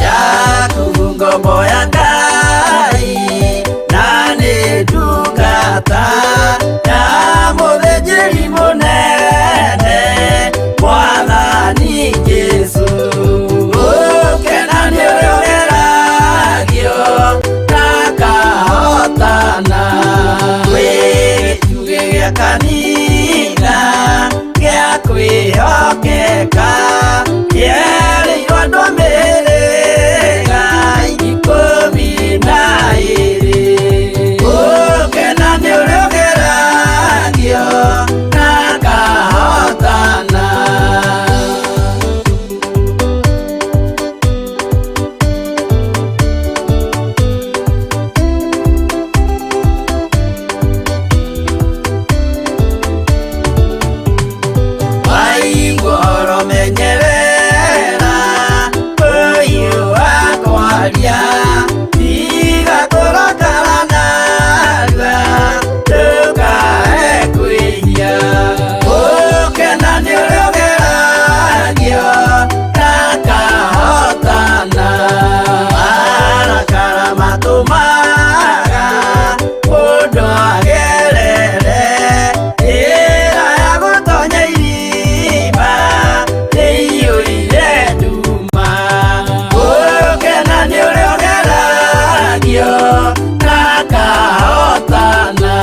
Jakubu ngombo ya Ngai na nĩ ndungata ya mũthĩnjĩri mũnene Mwathani Jesũ. Gũkena nĩ ũrĩa ũgeragio na akahotana, wĩ gĩtugĩ gĩa kanitha gĩa kwĩhokeka, yerĩirwo andũ a mĩhĩrĩga 12. Gũkena nĩ ũrĩa ũgeragio na akahotana. Waigua ũhoro menyerera ũyũ wa kwaria, tiga kũrakara narua ndũkae kwĩhia. Gũkena nĩ ũrĩa ũgeragio na akahotana, marakara matũmaga mũndũ agerere njĩra ya gũtonya irima rĩiyũire nduma. Gũkena nĩ ũrĩa ũgeragio na akahotana.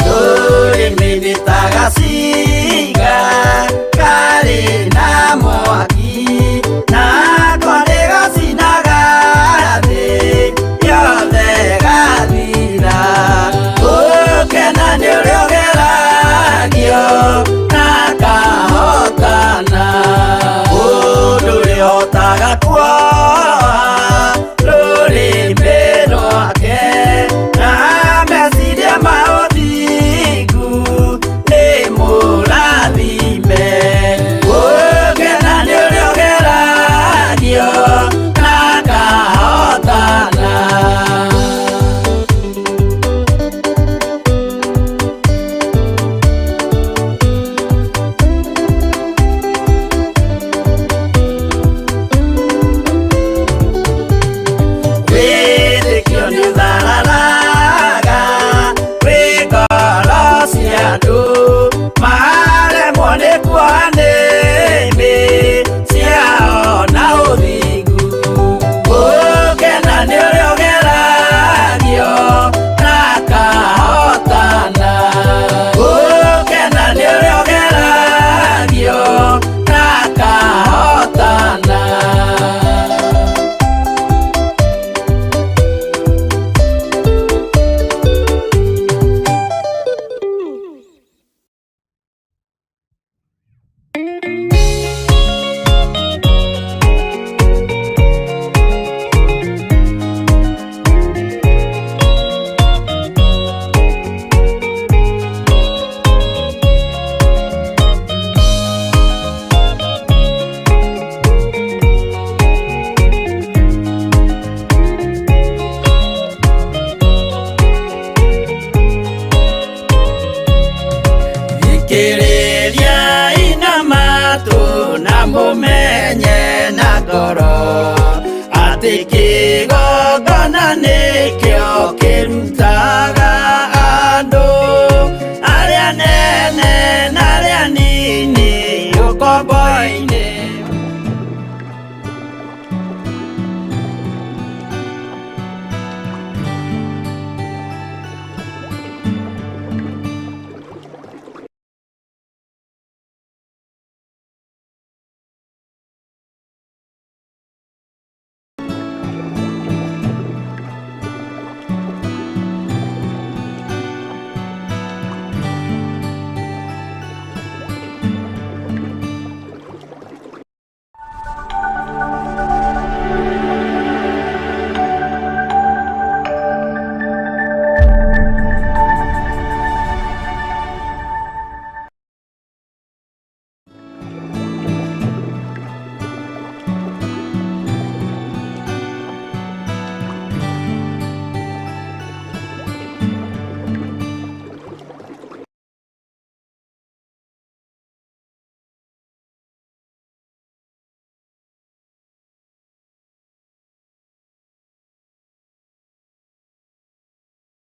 Rũrĩmĩ nĩ ta gacinga karĩ na mwaki, nako nĩ gacinaga thĩ yothe gathira. Gũkena nĩ ũrĩa ũgeragio na akahotana, mũndũ ũrĩa ũhotaga kuoha rũrĩmĩ rwake na meciria ma ũthingu nĩ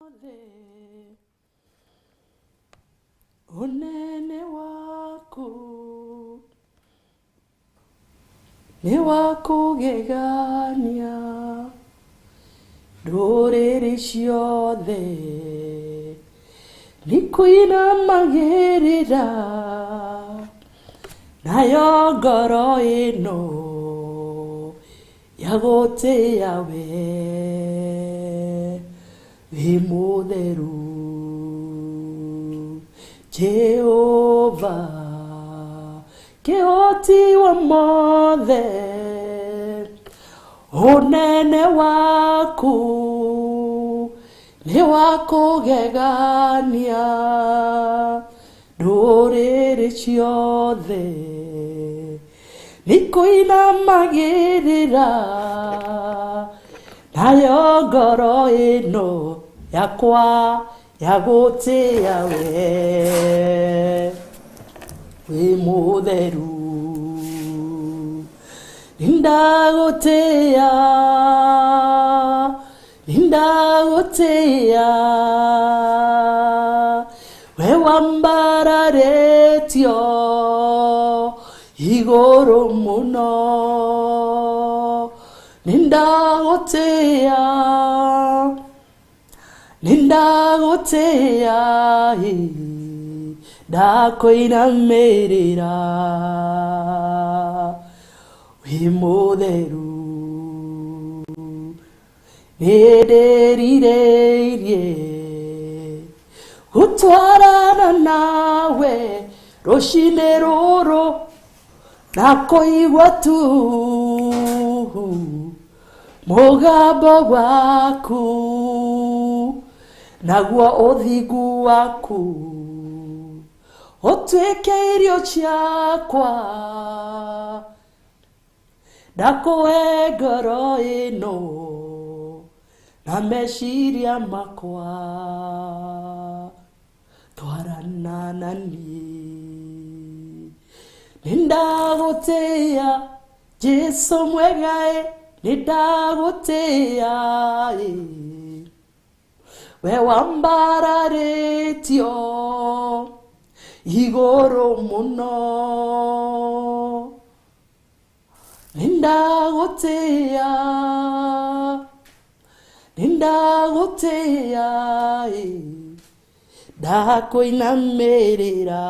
Ciothe unene waku nĩ wa kũgegania ndũrĩrĩ ciothe nĩ kũinamagĩrĩra nayo ngoro ĩno ya gũtĩĩa we wĩ mũtheru Jehova kĩhoti wa mothe unene waku nĩ wa kũgegania ndũrĩrĩ ciothe nĩ kũinamagĩrĩra nayo ngoro ĩno yakwa ya gũtĩĩa we wĩ mũtheru nĩndagũtĩĩa nĩndagũtĩĩa we wambararĩtio igũrũ mũno nĩndagũtĩĩa nĩndagũtĩĩa ndakũinamĩrĩra wĩ mũtheru nĩndĩrirĩirie gũtwarana nawe rũcinĩ rũrũ na kũigua tu mũgambo waku naguo ũthingu waku ũtuĩke irio ciakwa ndakũhe ngoro ĩno na meciria makwa twarana na niĩ nĩndagũtĩĩa Jesũ mwega ĩ nĩndagũtĩĩa ĩ we wambararĩtio igũrũ mũno nĩndagũtĩĩa nĩndagũtĩĩa ĩ ndakũinamĩrĩra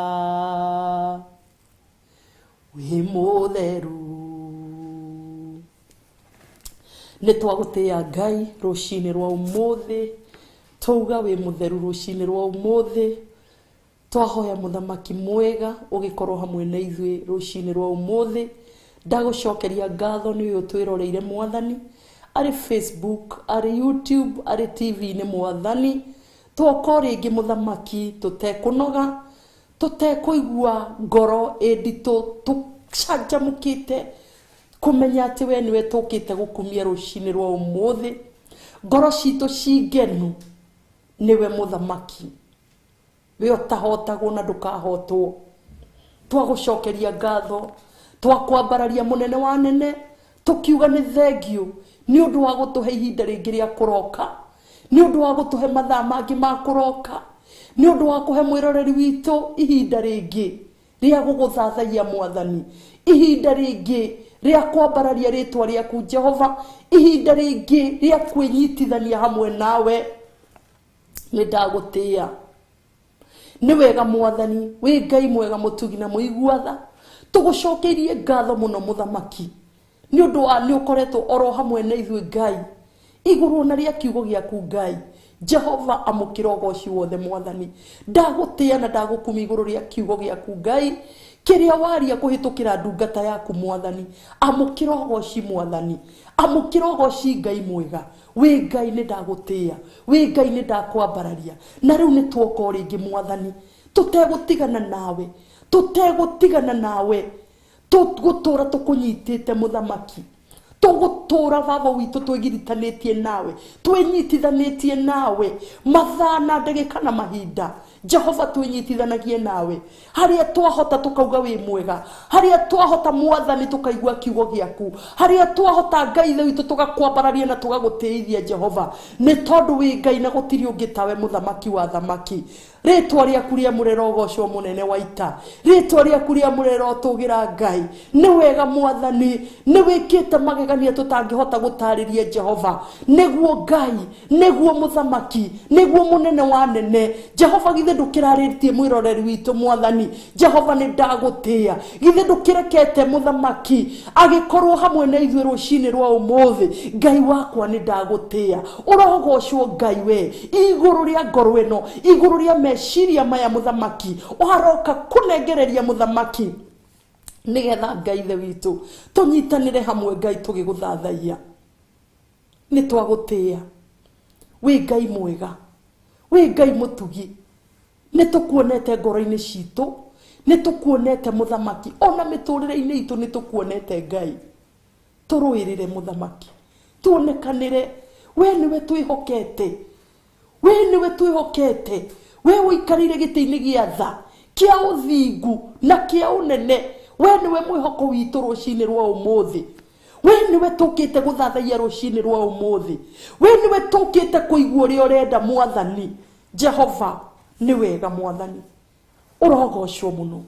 wĩ mũtheru nĩ twagũtĩĩa Ngai rũcinĩ rwa ũmũthĩ twauga wĩ mũtheru rũcinĩ rwa ũmũthĩ twahoya mũthamaki mwega ũgĩkorwo hamwe na ithuĩ rũcinĩ rwa ũmũthĩ ndagũcokeria ngatho nĩ ũyũ twĩroreire mwathani arĩ Facebook arĩ YouTube arĩ TV-inĩ mwathani twoka rĩngĩ mũthamaki tũtekũnoga tũtekũigua ngoro ĩ nditũ tũcanjamũkĩte kũmenya atĩ we nĩwe tũkĩte gũkumia rũcinĩ rwa ũmũthĩ ngoro citũ ci ngenu nĩwe mũthamaki we ũtahotagwo na ndũkahotwo twagũcokeria ngatho twakwambararia mũnene wa nene tũkiuga nĩ thengiũ nĩ ũndũ wa gũtũhe ihinda rĩngĩ rĩa kũroka nĩ ũndũ wa gũtũhe mathaa mangĩ ma kũroka nĩ ũndũ wa kũhe mwĩroreri witũ ihinda rĩngĩ rĩa gũgũthathaiya mwathani ihinda rĩngĩ rĩa kwambararia rĩtwa rĩaku Jehova ihinda rĩngĩ rĩa kwĩnyitithania hamwe nawe nĩ ndagũtĩĩa nĩ wega mwathani wĩ Ngai mwega mũtugi na mũigua tha tũgũcokeirie ngatho mũno mũthamaki nĩ ũndũ wa nĩ ũkoretwo oro hamwe na ithuĩ Ngai igũrũ na rĩa kiugo gĩaku Ngai Jehova amũkĩra ũgoci wothe mwathani ndagũtĩĩa na ndagũkumia igũrũ rĩa kiugo gĩaku Ngai kĩrĩa waria kũhĩtũkĩra ndungata yaku mwathani amũkĩra ũgoci mwathani amũkĩra ũgoci Ngai mwega wĩ Ngai nĩ ndagũtĩĩa wĩ Ngai nĩ ndakwambararia na rĩu nĩ tuoka o rĩngĩ mwathani tũtegũtigana nawe tũtegũtigana nawe tũgũtũra tũkũnyitĩte mũthamaki tũgũtũra baba witũ twĩgiritanĩtie nawe twĩnyitithanĩtie nawe mathaa na ndagĩka na mahinda Jehova twĩnyitithanagie nawe harĩa twahota tũkauga wĩ mwega, harĩa twahota mwathani tũkaigua kiugo gĩaku, harĩa twahota Ngai ithe witũ tũgakwambararia na tũgagũtĩithia Jehova, nĩ tondũ wĩ Ngai na gũtirĩ ũngĩ tawe, mũthamaki wa thamaki. Rĩtwa rĩaku rĩamũre rogocwo mũnene wa ita, rĩtwa rĩaku rĩamũre rotũgĩra Ngai. Nĩ wega mwathani, nĩ wĩkĩte magegania tũtangĩhota gũtarĩria Jehova. Nĩguo Ngai, nĩguo mũthamaki, nĩguo mũnene wa nene. Jehova githĩ ndũkĩrarĩtie mwĩroreri witũ mwathani. Jehova nĩ ndagũtĩĩa, githĩ ndũkĩrekete mũthamaki agĩkorwo hamwe na ithuĩ rũcinĩ rwa ũmũthĩ. Ngai wakwa nĩ ndagũtĩĩa, ũrogocwo Ngai we igũrũ rĩa ngoro ĩno, igũrũ rĩa meciria maya mũthamaki ũharoka kũnengereria mũthamaki, nĩgetha Ngai ithe witũ tũnyitanĩre hamwe Ngai tũgĩgũthathaiya. Nĩ twagũtĩĩa, wĩ Ngai mwega, wĩ Ngai mũtugi. Nĩ tũkuonete ngoro-inĩ citũ, nĩ tũkuonete mũthamaki, ona mĩtũrĩre-inĩ itũ nĩ tũkuonete Ngai. Tũrũĩrĩre mũthamaki, tuonekanĩre we nĩwe twĩhokete, we nĩwe twĩhokete, we ũikarĩire gĩtĩ-inĩ gĩa tha kĩa ũthingu na kĩa ũnene. We nĩwe mwĩhoko witũ rũcinĩ rwa ũmũthĩ, we nĩwe tũkĩte gũthathaiya rũcinĩ rwa ũmũthĩ, we nĩwe tũkĩte kũigua ũrĩa ũrenda mwathani. Jehova nĩ wega mwathani, ũrogocwo mũno,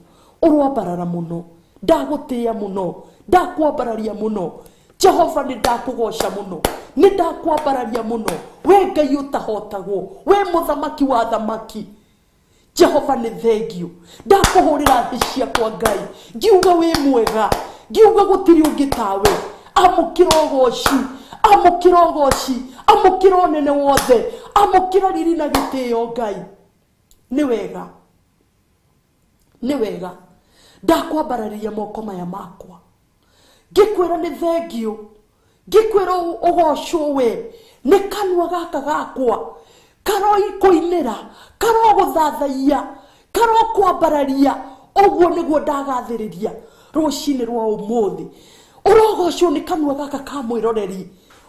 ũroambarara mũno, ndagũtĩĩa mũno, ndakwambararia mũno. Jehova nĩ ndakũgoca mũno, nĩ ndakwambararia mũno, we Ngai ũtahotagwo, we mũthamaki wa thamaki. Jehova nĩ thengio, ndakũhũrĩra thĩ ciakwa Ngai, ngiuga wĩ mwega, ngiuga gũtirĩ ũngĩ tawe. Amũkĩra ũgoci, amũkĩra ũgoci, amũkĩra ũnene wothe, amũkĩra riri na gĩtĩo Ngai. Nĩ wega, nĩ wega, ndakwambararia moko maya makwa, ngĩkwĩra nĩ thengio, ngĩkwĩra ũgocwo we nĩ kanua gaka gakwa karoikũinĩra, karogũthathaiya, karokwambararia. Ũguo nĩguo ndagathĩrĩria rũcinĩ rwa ũmũthĩ. Ũrogocwo nĩ kanua gaka ka mwĩroreri,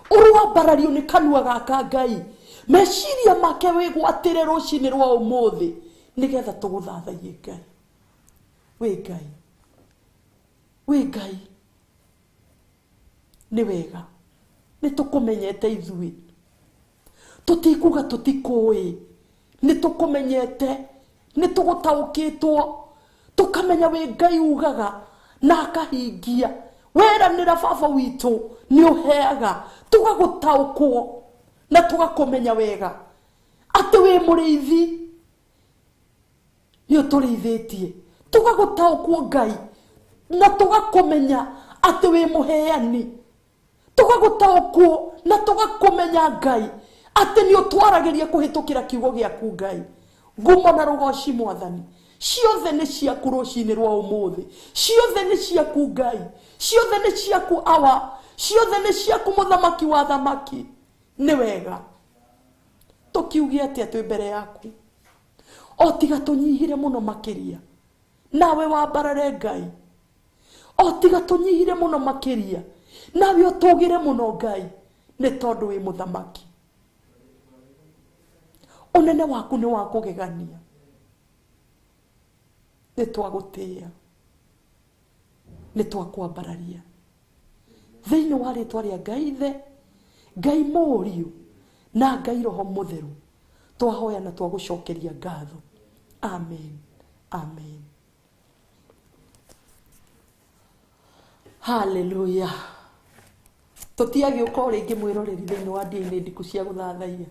ũroambarario nĩ kanua gaka Ngai. Meciria make wĩgwatĩre rũcinĩ rwa ũmũthĩ, nĩgetha tũgũthathaiye Ngai. Wĩ Ngai, wĩ Ngai, nĩ wega, nĩ tũkũmenyete ithuĩ, tũtikuga tũtikũĩ, nĩ tũkũmenyete, nĩ tũgũtaũkĩtwo, tũkamenya wĩ Ngai ugaga na akahingia. Weranĩra baba witũ nĩ ũheaga, tũgagũtaũkwo na tũgakũmenya wega atĩ wĩ mũrĩithi, nĩ ũtũrĩithĩtie. Tũgagũtaũkwo Ngai na tũgakũmenya atĩ wĩ mũheani, tũgagũtaũkwo na tũgakũmenya Ngai atĩ nĩ ũtwaragĩria kũhĩtũkĩra kiugo gĩaku Ngai. Ngumo na rũgoci mwathani ciothe nĩ ciaku rũcinĩ rwa ũmũthĩ, ciothe nĩ ciaku Ngai, ciothe nĩ ciaku awa, ciothe nĩ ciaku mũthamaki wa thamaki. Nĩ wega tũkiuge atĩa twĩ mbere yaku, o tiga tũnyihire mũno makĩria nawe wambarare Ngai, o tiga tũnyihire mũno makĩria nawe ũtũgĩre mũno Ngai, nĩ tondũ wĩ mũthamaki. Ũnene waku nĩ wa kũgegania, nĩ twagũtĩĩa, nĩ twakwambararia thĩinĩ wa rĩtwa rĩa Ngai Ithe, Ngai Mũriũ na Ngai Roho Mũtheru. Twahoya na twagũcokeria ngatho. Amen, amen. Haleluya. Tũtiagĩũka o rĩngĩ mwĩroreri thĩinĩ wa ndĩa-inĩ ndiku cia gũthathaiya,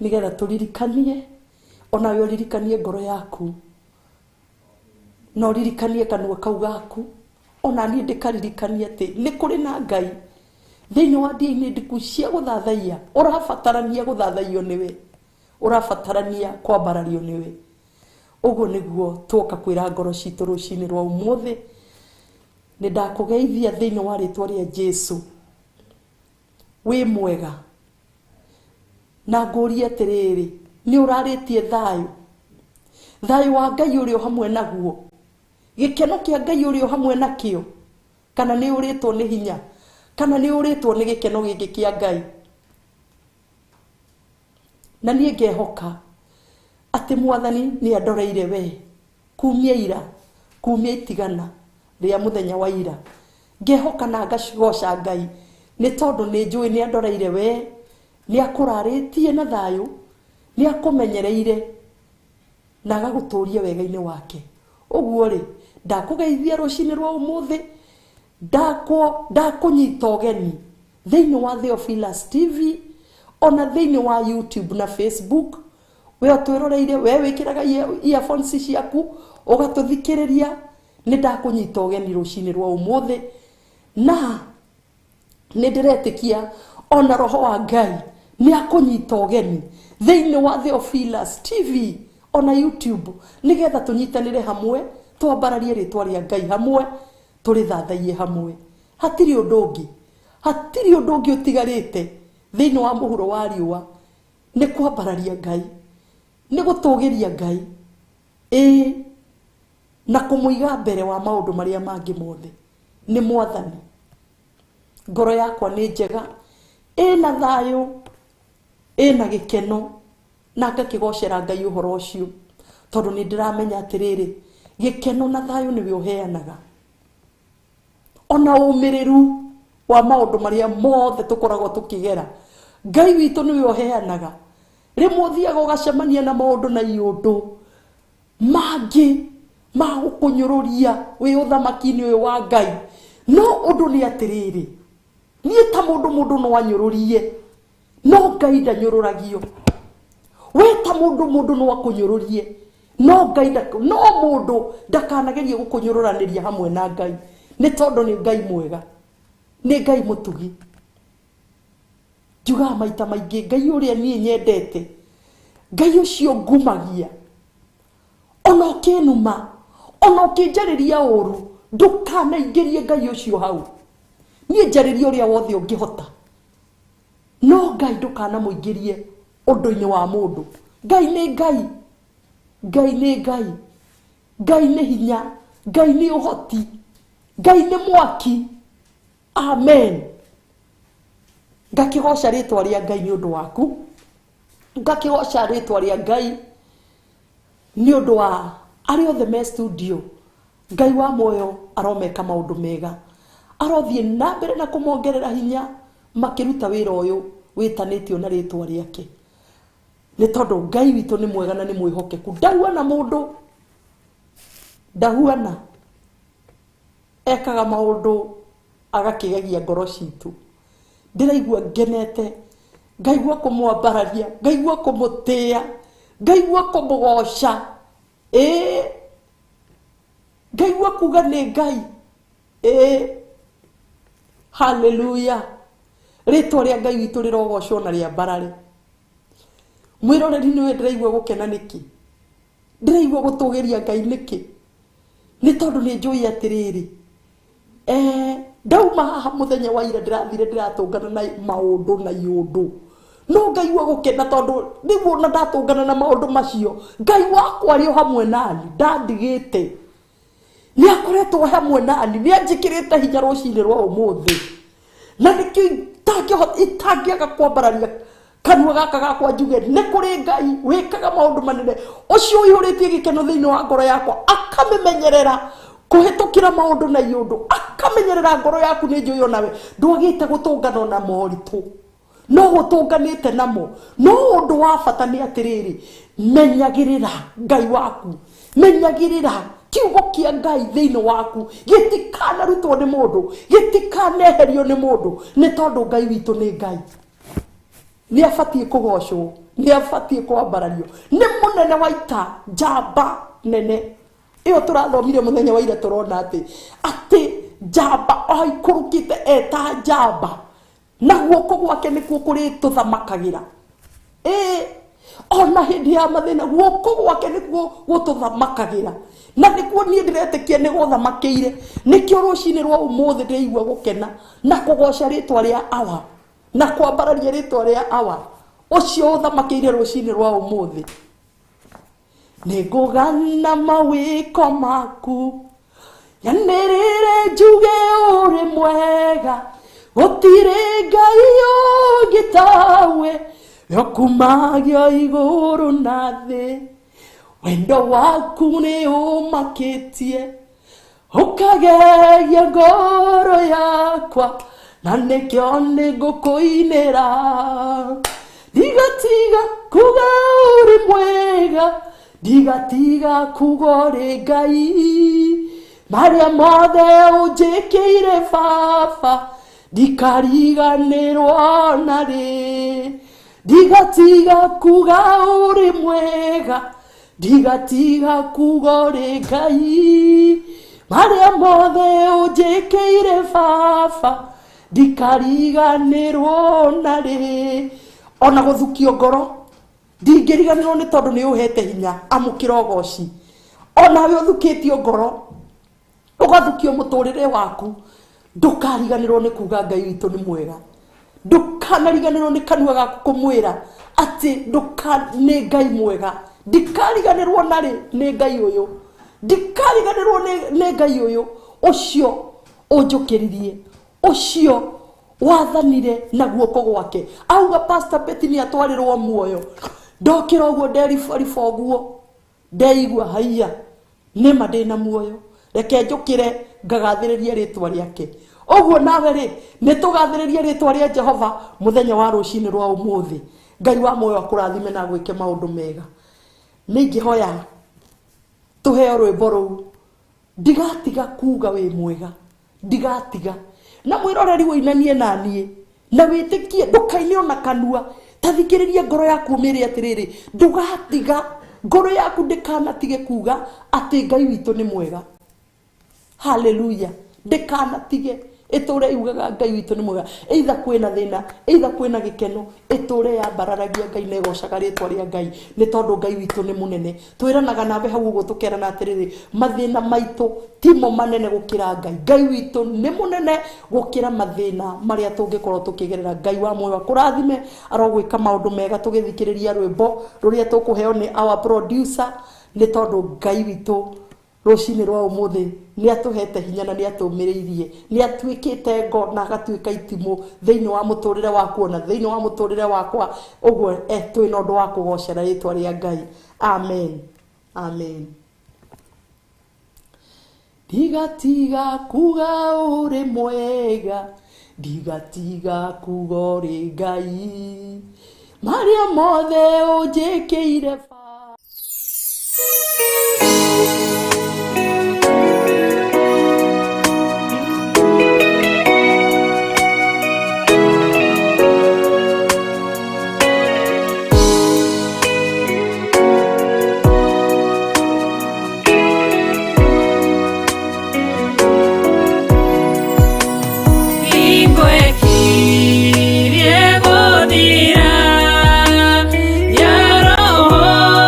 nĩgetha tũririkanie, onawe ũririkanie ngoro yaku, na ũririkanie kanua kau gaku, ona niĩ ndĩkaririkanie atĩ nĩ kũrĩ na Ngai thĩinĩ wa ndĩa-inĩ ndiku cia gũthathaiya. Ũrabatarania gũthathaiyo nĩwe, ũrabatarania kwambarario nĩwe. Ũguo nĩguo tuoka kwĩra ngoro citũ rũcinĩ rwa ũmũthĩ. Nĩ ndakũgeithia thĩinĩ wa rĩtwa rĩa Jesu. Wĩ mwega, na ngũrie atĩrĩrĩ, nĩ ũrarĩtie thayũ, thayũ wa Ngai ũrĩ o hamwe naguo, gĩkeno kĩa Ngai ũrĩ o hamwe nakĩo, kana nĩ ũrĩtwo nĩ hinya, kana nĩ ũrĩtwo nĩ gĩkeno gĩkĩ kĩa Ngai. Na niĩ ngehoka Atĩ Mwathani nĩ andoreire we kumia ira, kumia itigana rĩa mũthenya wa ira. Ngehoka na ngagoca Ngai nĩ tondũ nĩ njũĩ nĩ andoreire we, nĩ akũrarĩtie na thayũ, nĩ akũmenyereire na agagũtũria wega-inĩ wake. Ũguo rĩ, ndakũgeithia rũcinĩ rwa ũmũthĩ, ndakũnyita ũgeni thĩinĩ wa Theophilus TV, ona thĩinĩ wa YouTube na Facebook. We ũtwĩroreire, we wĩkĩraga earphones ciaku ũgatũthikĩrĩria, nĩ ndakũnyita ũgeni rũcinĩ rwa ũmũthĩ. Na nĩ ndĩretĩkia ona roho wa Ngai nĩ akũnyita ũgeni thĩinĩ wa Theophilus TV ona YouTube, nĩgetha tũnyitanĩre hamwe, twambararie rĩtwa rĩa Ngai hamwe, tũrĩthathaiye hamwe. Hatirĩ ũndũ ũngĩ, hatirĩ ũndũ ũngĩ ũtigarĩte thĩinĩ wa mũhuro wa riũa, nĩ kwambararia Ngai, nĩ gũtũgĩria Ngai, ĩĩ, na kũmũiga mbere wa maũndũ marĩa mangĩ mothe. Nĩ Mwathani. Ngoro yakwa nĩ njega, ĩna thayũ, ĩna gĩkeno, na ngakĩgocera Ngai ũhoro ũcio, tondũ nĩ ndĩramenya atĩrĩrĩ, gĩkeno na thayũ nĩwe ũheanaga, ona ũmĩrĩru wa maũndũ marĩa mothe tũkoragwo tũkĩgera, Ngai witũ nĩwe ũheanaga. Rĩmwe ũthiaga ũgacemania na maũndũ na iũndũ mangĩ ma gũkũnyũrũria wĩ ũthamaki-inĩ ũyũ wa Ngai, no ũndũ nĩ atĩrĩrĩ, niĩ ta mũndũ, mũndũ no anyũrũrie, no Ngai ndanyũrũragio. We ta mũndũ, mũndũ no akũnyũrũrie, no Ngai, no mũndũ ndakanagerie gũkũnyũrũranĩria hamwe na Ngai, nĩ tondũ nĩ Ngai mwega, nĩ Ngai mũtugi. Njugaga maita maingĩ, Ngai ũrĩa niĩ nyendete, Ngai ũcio ngumagia, ona ũkĩnuma, ona ũkĩnjarĩria ũru, ndũkanaingĩrie Ngai ũcio hau. Niĩ njarĩria ũrĩa wothe ũngĩhota, no Ngai ndũkanamũingĩrie ũndũ-inĩ wa mũndũ. Ngai nĩ Ngai, Ngai nĩ Ngai, Ngai nĩ hinya, Ngai nĩ ũhoti, Ngai nĩ mwaki. Amen. Ngakĩgoca rĩtwa rĩa Ngai nĩ ũndũ waku, ngakĩgoca rĩtwa rĩa Ngai nĩ ũndũ wa arĩa othe me studio. Ngai wa muoyo aromeka maũndũ mega, arothiĩ na mbere na kũmongerera hinya makĩruta wĩra ũyũ wĩtanĩtio na rĩtwa rĩake, nĩ tondũ Ngai witũ nĩ mwega na nĩ mwĩhokeku. Ndahuana mũndũ, ndahuana, ekaga maũndũ agakĩgegia ngoro citũ. Ndĩraigua ngenete, ngaigua kũmwambararia, ngaigua kũmũtĩĩa, ngaigua kũmũgoca, ĩĩ, ngaigua kuga nĩ Ngai. Ĩĩ, haleluya. Rĩtwa rĩa Ngai witũ rĩrogocwo na rĩambarare. Mwĩroreri, nĩwe ndĩraigua gũkena nĩkĩ, ndĩraigua gũtũgĩria Ngai nĩkĩ? Nĩ tondũ nĩ njũĩ atĩrĩrĩ, ndauma haha mũthenya wa ira, ndĩrathire ndĩratũngana na maũndũ na iũndũ, no ngaigua gũkena tondũ nĩguo na ndatũngana na maũndũ macio, Ngai wakwa arĩ o hamwe nani, ndandigĩte, nĩ akoretwo hamwe nani, nĩ anjĩkĩrĩte hinya rũcinĩ rwa ũmũthĩ. Na nĩkĩo itangĩhota, itangĩaga kwambararia kanua gaka gakwa njuge nĩ kũrĩ Ngai wĩkaga maũndũ manene, ũcio ũihũrĩtie gĩkeno thĩinĩ wa ngoro yakwa, akamĩmenyerera kũhĩtũkĩra maũndũ na iũndũ, akamenyerera ngoro yaku. Nĩ njũĩ onawe ndwagĩte gũtũngana na moritũ, no gũtũnganĩte namo, no ũndũ wa bata nĩ atĩrĩrĩ, menyagĩrĩra Ngai waku, menyagĩrĩra kiugo kĩa Ngai thĩinĩ waku, gĩtikanarutwo nĩ mũndũ, gĩtikaneherio nĩ mũndũ, nĩ tondũ Ngai witũ nĩ Ngai, nĩ abatiĩ kũgocwo, nĩ abatiĩ kwambarario, nĩ mũnene wa ita, njamba nene ĩyo tũrathomire mũthenya wa ira. Tũrona atĩ njamba aikũrũkĩte eta njamba, na guoko gwake nĩkuo kũrĩtũthamakagĩra. Ĩĩ, ona hĩndĩ ya mathĩna guoko gwake nĩkuo gũtũthamakagĩra, na nĩkuo niĩ ndĩretĩkia nĩ gũthamakĩire. Nĩkĩo rũcinĩ rwa ũmũthĩ ndĩraigua gũkena na kũgoca rĩtwa rĩa Awa na kwambararia rĩtwa rĩa Awa ũcio ũthamakĩire rũcinĩ rwa ũmũthĩ. Nĩngũgana mawĩko maku, nyanĩrĩre njuge ũrĩ mwega, gũtirĩ Ngai ũngĩ tawe, yokumagio igũrũ na thĩ. Wendo waku nĩ ũmakĩtie, ũkagegia ngoro yakwa, na nĩkĩo nĩ ngũkũinĩra. Ndigatiga kuga ũrĩ mwega, ndigatiga kuga ũrĩ Ngai. Marĩa mothe ũnjĩkĩire baba, ndikariganĩrwo ona rĩ. Ndigatiga kuga ũrĩ mwega, ndigatiga kuga ũrĩ Ngai. Marĩa mothe ũnjĩkĩire baba, ndikariganĩrwo ona rĩ. Ona gũthukio ngoro ndingĩriganĩrwo nĩ tondũ nĩ ũhete hinya. Amũkĩra ũgoci. Onawe ũthukĩtio ngoro, ũgathukio mũtũrĩre waku, ndũkariganĩrwo nĩ kuga Ngai witũ nĩ mwega. Ndũkanariganĩrwo nĩ kanua gaku kũmwĩra atĩ ndũka nĩ Ngai mwega. Ndikariganĩrwo narĩ nĩ Ngai ũyũ, ndikariganĩrwo nĩ Ngai ũyũ ũcio ũnjũkĩririe, ũcio wathanire na guoko gwake. Auga Pastor Betty nĩ atwarĩrwo muoyo. Ndokĩra ũguo nderibariba ũguo, ndeigua haiya nĩma ndĩna muoyo, reke njũkĩre ngagathĩrĩrie rĩtwa rĩake. Ũguo nawe rĩ, nĩ tũgathĩrĩrie rĩtwa rĩa Jehova mũthenya wa rũcinĩ rwa ũmũthĩ. Ngai wa muoyo akũrathime na agwĩke maũndũ mega. Nĩ ingĩhoya tũheo rwĩmbo rũu, ndigatiga kuga wĩ mwega, ndigatiga. Na mwĩroreri ũinanie na niĩ na wĩtĩkie, ndũkaine ona kanua, ta thikĩrĩria ngoro yaku ũmĩre atĩrĩrĩ, ndũgatiga, ngoro yaku ndĩkanatige kuga atĩ Ngai witũ nĩ mwega. Haleluya. Ndĩkanatige, ĩtũre yugaga Ngai witũ nĩ mwega. Either kwĩna thĩna, either kwĩna gĩkeno, ĩtũre yambararagia Ngai na ĩgocaga rĩtwa rĩa Ngai, nĩ tondũ Ngai witũ nĩ mũnene. Twĩranaga nawe hau ũguo, tũkerana atĩrĩrĩ, mathĩna maitũ timo manene gũkĩra Ngai. Ngai witũ nĩ mũnene gũkĩra mathĩna marĩa tũngĩkorwo tũkĩgerera. Ngai wa muoyo akũrathime, arogwĩka maũndũ mega. Tũgĩthikĩrĩria rwĩmbo rũrĩa tũkũheo nĩ our producer, nĩ tondũ Ngai witũ rũcinĩ rwa ũmũthĩ nĩ atũhete hinya na nĩ atũmĩrĩirie, nĩ atuĩkĩte ngo na agatuĩka itimũ thĩinĩ wa mũtũrĩre waku ona thĩinĩ wa mũtũrĩre wakwa. Ũguo twĩna ũndũ wa kũgocera rĩtwa rĩa Ngai. Amen, amen. Ndigatiga kuga ũrĩ mwega, ndigatiga kuga ũrĩ Ngai, marĩa mothe ũnjĩkĩire. Hingo ĩkirie gũthira ya roho.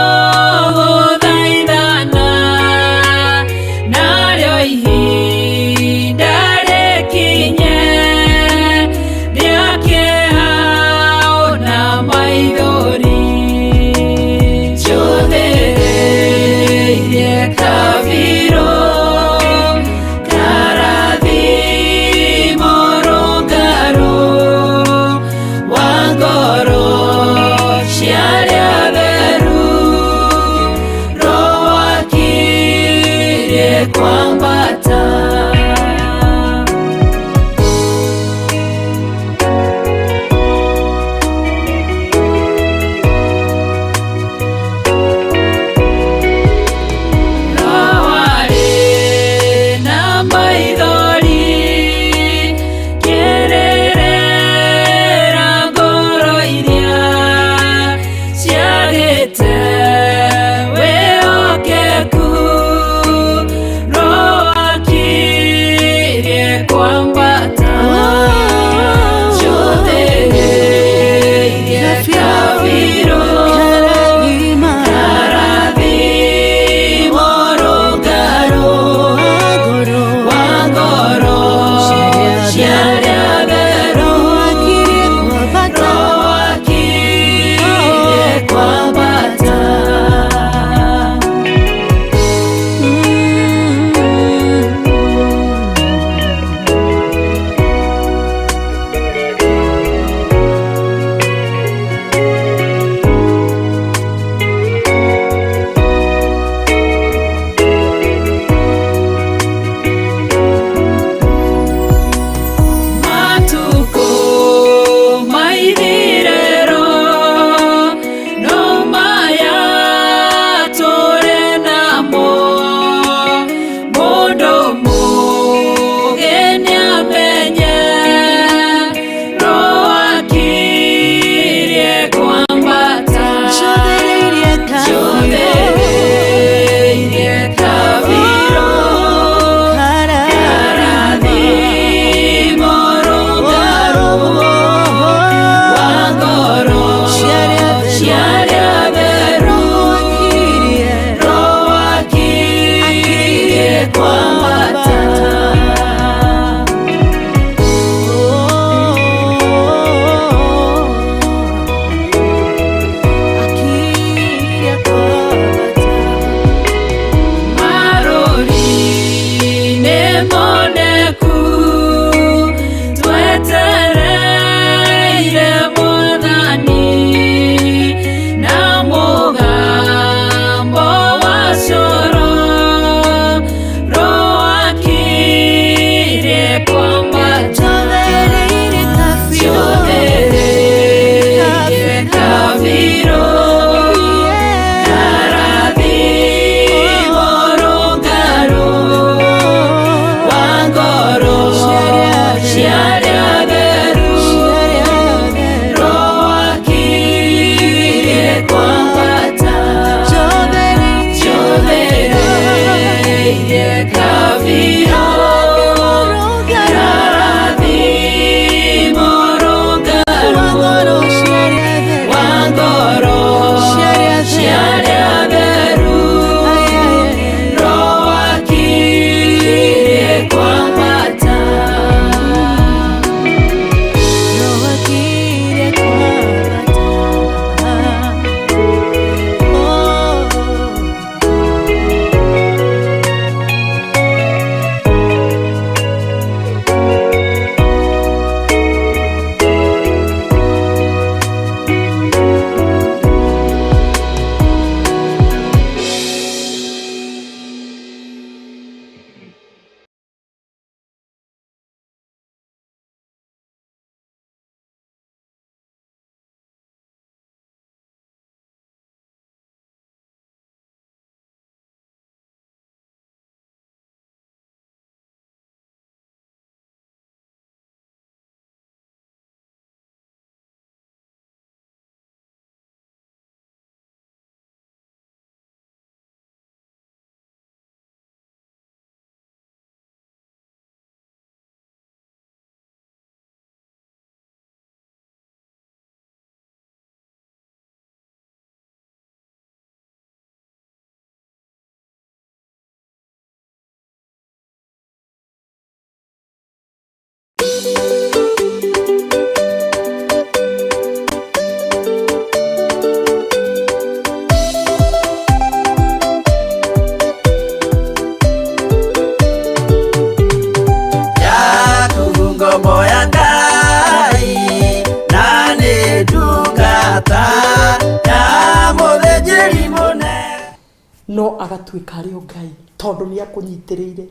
No agatuĩka arĩ o Ngai tondũ nĩ akũnyitĩrĩire.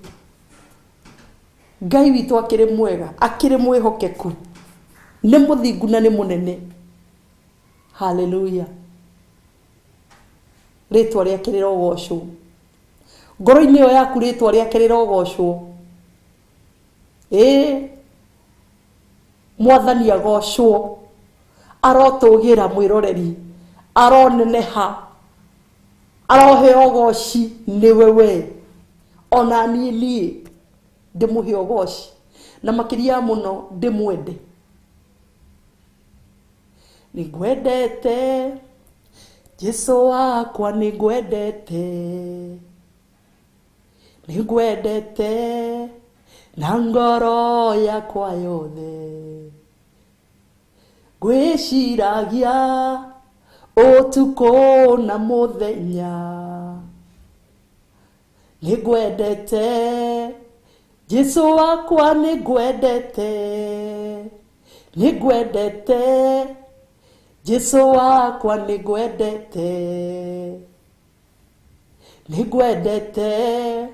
Ngai witũ akĩrĩ mwega, akĩrĩ mwĩhokeku, nĩ mũthingu na nĩ mũnene. Haleluya. Rĩtwa rĩake rĩrogocwo. Ngoro-inĩ ĩyo yaku rĩtwa rĩake rĩrogocwo. Ĩĩ, Mwathani agocwo, arotũgĩra mwĩroreri, aroneneha, aroheo ũgoci nĩwe we. Ona niĩ niĩ ndĩmũhe ũgoci, na makĩria mũno ndĩmwende. Nĩngwendete Jesu wakwa, nĩngwendete, nĩngwendete na ngoro yakwa yothe. Ngwĩciragia ũtukũ na mũthenya, nĩngwendete Jesu wakwa, nĩngwendete, nĩngwendete Jesu wakwa, nĩngwendete, nĩngwendete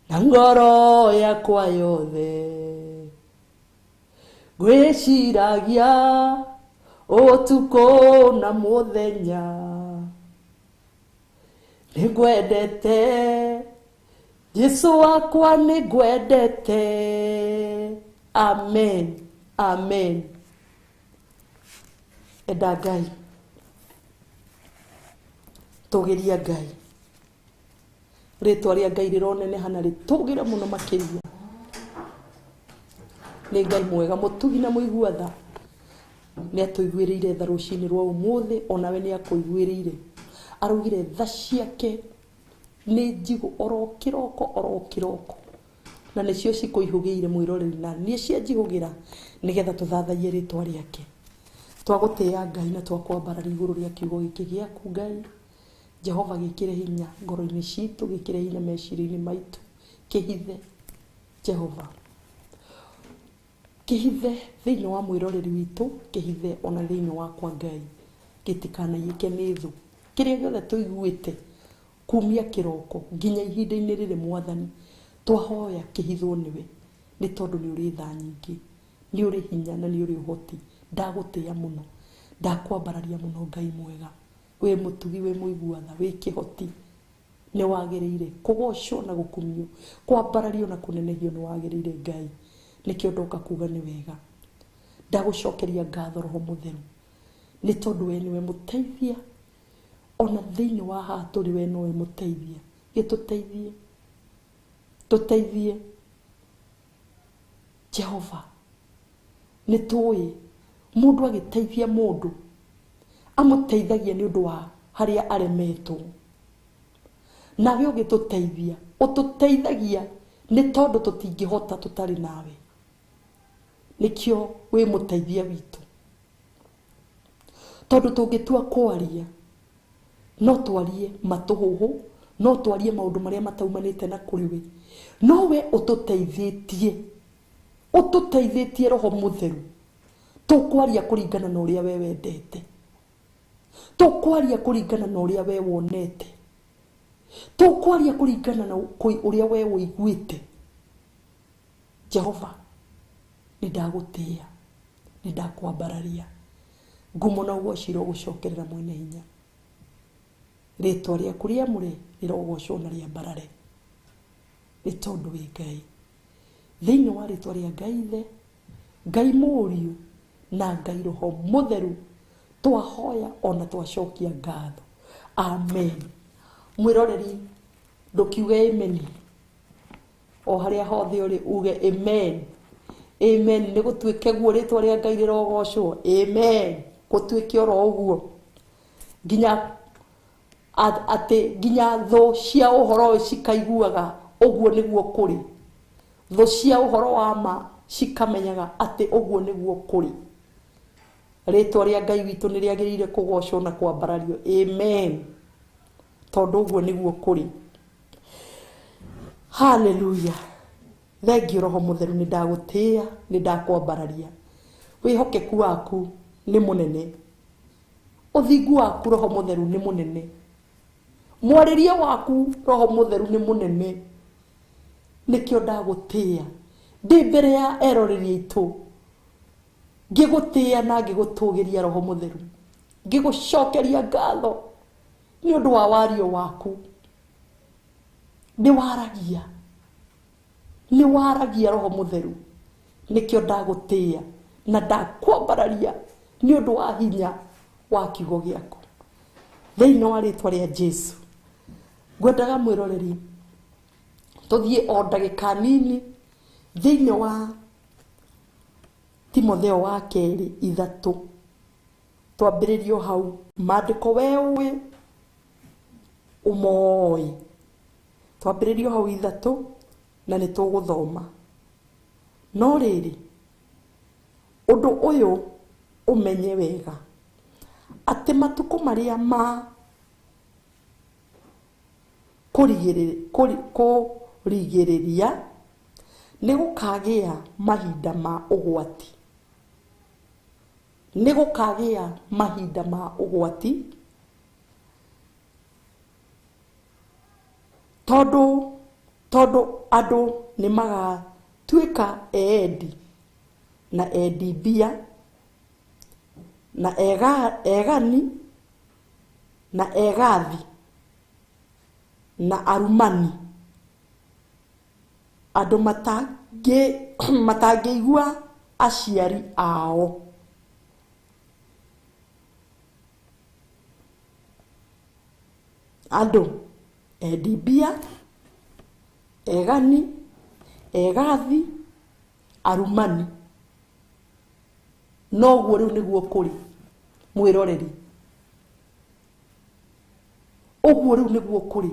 na ngoro yakwa yothe. Ngwĩciragia ũtukũ na mũthenya, nĩngwendete Jesu wakwa, nĩngwendete. Amen, amen. Enda Ngai, tũgĩria Ngai, rĩtwa rĩa Ngai rĩroneneha na rĩtũgĩre mũno makĩria. Nĩ Ngai mwega, mũtugi na mũigua tha. Nĩ atũiguĩrĩire tha rũcinĩ rwa ũmũthĩ, onawe nĩ akũiguĩrĩire. Araugire tha ciake nĩ njigũ oro kĩroko oro kĩroko, na nĩcio cikũihũgĩire mwĩroreri, na niĩ cianjihũgĩra nĩgetha tũthathaiye rĩtwa rĩake. Twagũtĩĩa Ngai na twakwambararia igũrũ rĩa kiugo gĩkĩ gĩaku Ngai. Jehova, gĩkĩre hinya ngoro-inĩ citũ, gĩkĩre hinya meciria-inĩ maitũ, kĩhithe Jehova, kĩhithe thĩinĩ wa mwĩroreri witũ, kĩhithe ona thĩinĩ wakwa Ngai, gĩtikanaiyĩke nĩ thũ. Kĩrĩa gĩothe tũiguĩte kumia kĩroko nginya ihinda-inĩ rĩrĩ, Mwathani, twahoya kĩhithwo nĩwe, nĩ tondũ nĩ ũrĩ tha nyingĩ, nĩ ũrĩ hinya na nĩ ũrĩ ũhoti. Ndagũtĩĩa mũno, ndakwambararia mũno Ngai mwega, wĩ mũtugi, wĩ mũigua tha, wĩ kĩhoti. Nĩ wagĩrĩire kũgocwo na gũkumio, kwambarario na kũnenehio, nĩ wagĩrĩire Ngai. Nĩkĩo ndoka kuga nĩ wega. Ndagũcokeria ngatho Roho Mũtheru, nĩ tondũ we nĩwe mũteithia ona thĩinĩ wa haha tũrĩ, we nowe mũteithia. Gĩtũteithie, tũteithie Jehova. Nĩ tũĩ mũndũ agĩteithia mũndũ amũteithagia nĩ ũndũ wa harĩa aremetwo, nawe ũgĩtũteithia ũtũteithagia nĩ tondũ tũtingĩhota tũtarĩ nawe. Nĩkĩo wĩ mũteithia witũ, tondũ tũngĩtua kwaria no twarie matũhũhũ, no twarie maũndũ marĩa mataumanĩte na kũrĩ we, no we ũtũteithĩtie, ũtũteithĩtie Roho Mũtheru. Tũkwaria kũringana na ũrĩa we wendete, tũkwaria kũringana na ũrĩa we wonete, tũkwaria kũringana na ũrĩa we ũiguĩte. Jehova, nĩ ndagũtĩĩa, nĩ ndakwambararia, ngumo na ũgoci irogũcokerera mwene hinya. Rĩtwa rĩaku rĩamũre rĩrogocwo na rĩambarare, nĩ tondũ wĩ Ngai. Thĩinĩ wa rĩtwa rĩa Ngai Ithe, Ngai Mũriũ na Ngai Roho Mũtheru, twahoya ona twacokia ngatho. Amen. Mwĩroreri, ndũkiuge amen o harĩa hothe ũrĩ, uge amen, amen. Nĩ gũtuĩke guo, rĩtwa rĩa Ngai rĩrogocwo. Amen. Gũtuĩke oro ũguo nginya atĩ nginya thũ cia ũhoro ũyũ cikaiguaga ũguo nĩguo kũrĩ, thũ cia ũhoro wa ma cikamenyaga atĩ ũguo nĩguo kũrĩ. Rĩtwa rĩa Ngai witũ nĩ rĩagĩrĩire kũgocwo na kwambarario. Amen, tondũ ũguo nĩguo kũrĩ. Haleluya. Thengiũ Roho Mũtheru, nĩ ndagũtĩĩa, nĩ ndakwambararia. Wĩhokeku waku nĩ mũnene, ũthingu waku Roho Mũtheru nĩ mũnene. Mwarĩrie waku Roho Mũtheru nĩ mũnene, nĩkĩo ndagũtĩĩa ndĩ mbere ya eroreri aitũ, ngĩgũtĩĩa na ngĩgũtũgĩria Roho Mũtheru, ngĩgũcokeria ngatho nĩ ũndũ wa wario waku. Nĩ waragia, nĩ waragia Roho Mũtheru, nĩkĩo ndagũtĩĩa na ndakwambararia nĩ ũndũ wa hinya wa kiugo gĩaku thĩinĩ wa rĩtwa rĩa Jesu. Ngwendaga mwĩroreri tũthiĩ o ndagĩka nini thĩinĩ wa Timotheo wa kerĩ 3, twambĩrĩrio hau maandĩko we ũĩ ũmoĩ, twambĩrĩrio hau 3 na nĩ tũgũthoma. No rĩrĩ, ũndũ ũyũ ũmenye wega atĩ matukũ marĩa ma kũrigĩrĩria nĩ gũkagĩa mahinda ma ũgwati, nĩ gũkagĩa mahinda ma ũgwati, tondũ andũ nĩ magatuĩka eendi na endi mbia na egani na egathi na arumani, andũ matangĩigua aciari ao. Andũ endi mbia, egani, egathi, arumani. Noguo rĩu nĩguo kũrĩ mwĩroreri, ũguo rĩu nĩguo kũrĩ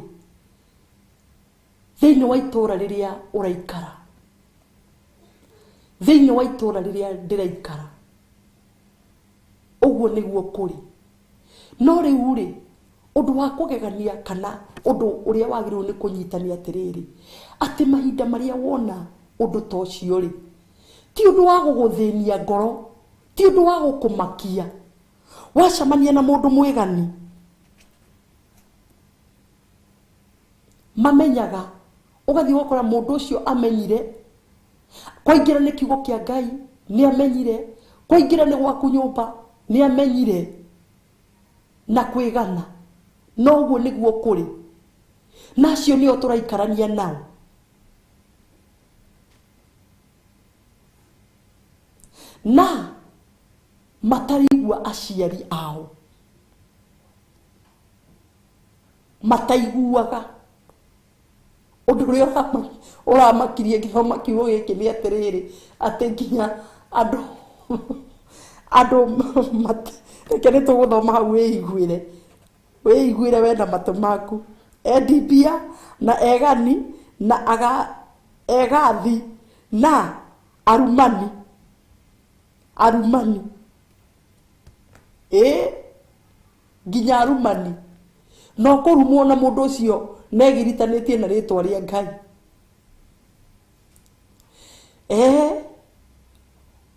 thĩinĩ wa itũũra rĩrĩa ũraikara, thĩinĩ wa itũũra rĩrĩa ndĩraikara, ũguo nĩguo kũrĩ. No rĩu rĩ, ũndũ wa kũgegania kana ũndũ ũrĩa wagĩrĩirwo nĩ kũnyitania atĩrĩrĩ, atĩ mahinda marĩa wona ũndũ ta ũcio rĩ, ti ũndũ wa gũgũthĩnia ngoro, ti ũndũ wa gũkũmakia. Wacemania na mũndũ mwĩgani, mamenyaga, ũgathiĩ ũgakora mũndũ ũcio amenyire kwaingĩra nĩ kiugo kĩa Ngai, nĩ amenyire kwaingĩra nĩ gwaku nyũmba, nĩ amenyire na kwĩgana. Noguo nĩguo kũrĩ, na acio nĩo tũraikarania nao. Na mataraigua aciari ao, mataiguaga. Ũndũ ũrĩa ũramakirie ngĩthoma kiugo gĩkĩ nĩ atĩrĩrĩ, atĩ nginya andũ reke nĩ tũgũthoma hau wĩiguĩre, wĩiguĩre we na matũ maku. Endi mbia na egani na egathi na arumani, arumani, nginya arumani. No kũrumwo na mũndũ ũcio negiritanĩtie na rĩtwa rĩa Ngai.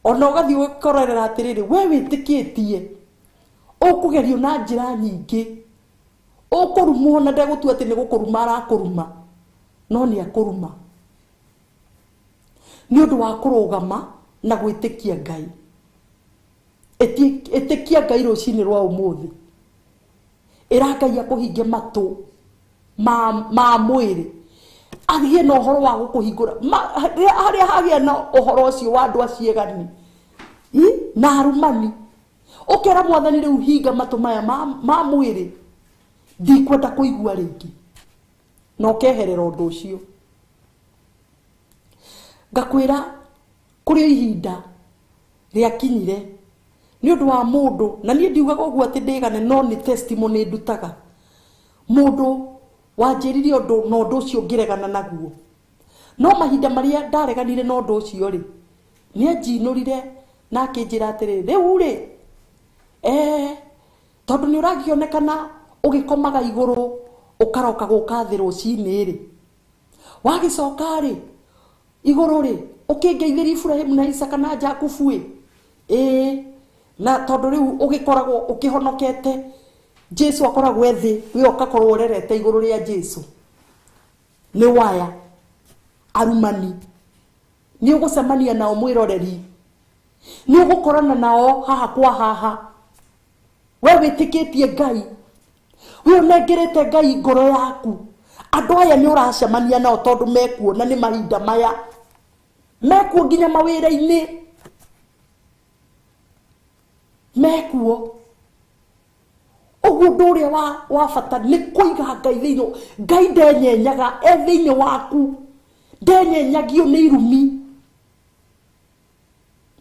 Ona ũgathiĩ ũgakorerera atĩrĩrĩ, we wĩtĩkĩtie ũkũgerio na njĩra nyingĩ, ũkũrumwo na ndegũtua atĩ nĩ gũkũruma arakũruma, no nĩ akũruma nĩ ũndũ wa kũrũgama na gwĩtĩkia Ngai. Ĩtĩkia Ngai rũcinĩ rwa ũmũthĩ, ĩra Ngai akũhinge matũ ma mwĩrĩ, agĩe na ũhoro wa gũkũhingũra. Harĩa hagĩa na ũhoro ũcio wa andũ acio egani na arumani, ũkera Mwathani rĩu hinga matũ maya ma mwĩrĩ, ndikwenda kũigua rĩngĩ, na ũkeherera ũndũ ũcio. Ngakwĩra kũrĩ ihinda rĩakinyire nĩ ũndũ wa mũndũ, na niĩ ndiugaga ũguo atĩ ndĩgane, no nĩ testimony ndutaga. Mũndũ wanjĩrire ũndũ na ũndũ ũcio ngĩregana naguo, no mahinda marĩa ndareganire na ũndũ ũcio rĩ, nĩ anjinũrire na akĩnjĩra atĩrĩrĩ, rĩu rĩ, tondũ nĩ ũrakĩonekana ũgĩkomaga igũrũ ũkaroka gũka thĩ rũcinĩ rĩ, wagĩcoka rĩ igũrũ rĩ, ũkĩngeithĩria Iburahĩmu na Isaka na Jakubu ĩ, na tondũ rĩu ũgĩkoragwo ũkĩhonokete Jesu akoragwo ethĩ we ũgakorwo ũrerete igũrũ rĩa Jesu nĩ waya arumani nĩ ũgũcemania nao mwĩroreri nĩ ũgũkorana nao haha kwa haha we wĩtĩkĩtie Ngai we ũnengerete Ngai ngoro yaku andũ aya nĩ ũracemania nao tondũ mekuo na nĩ mahinda maya mekuo nginya mawĩra-inĩ mekuo ũguo ũndũ ũrĩa wa bata nĩ kũiga Ngai thĩinĩ Ngai ndenyenyaga e thĩinĩ waku ndenyenyagio nĩ irumi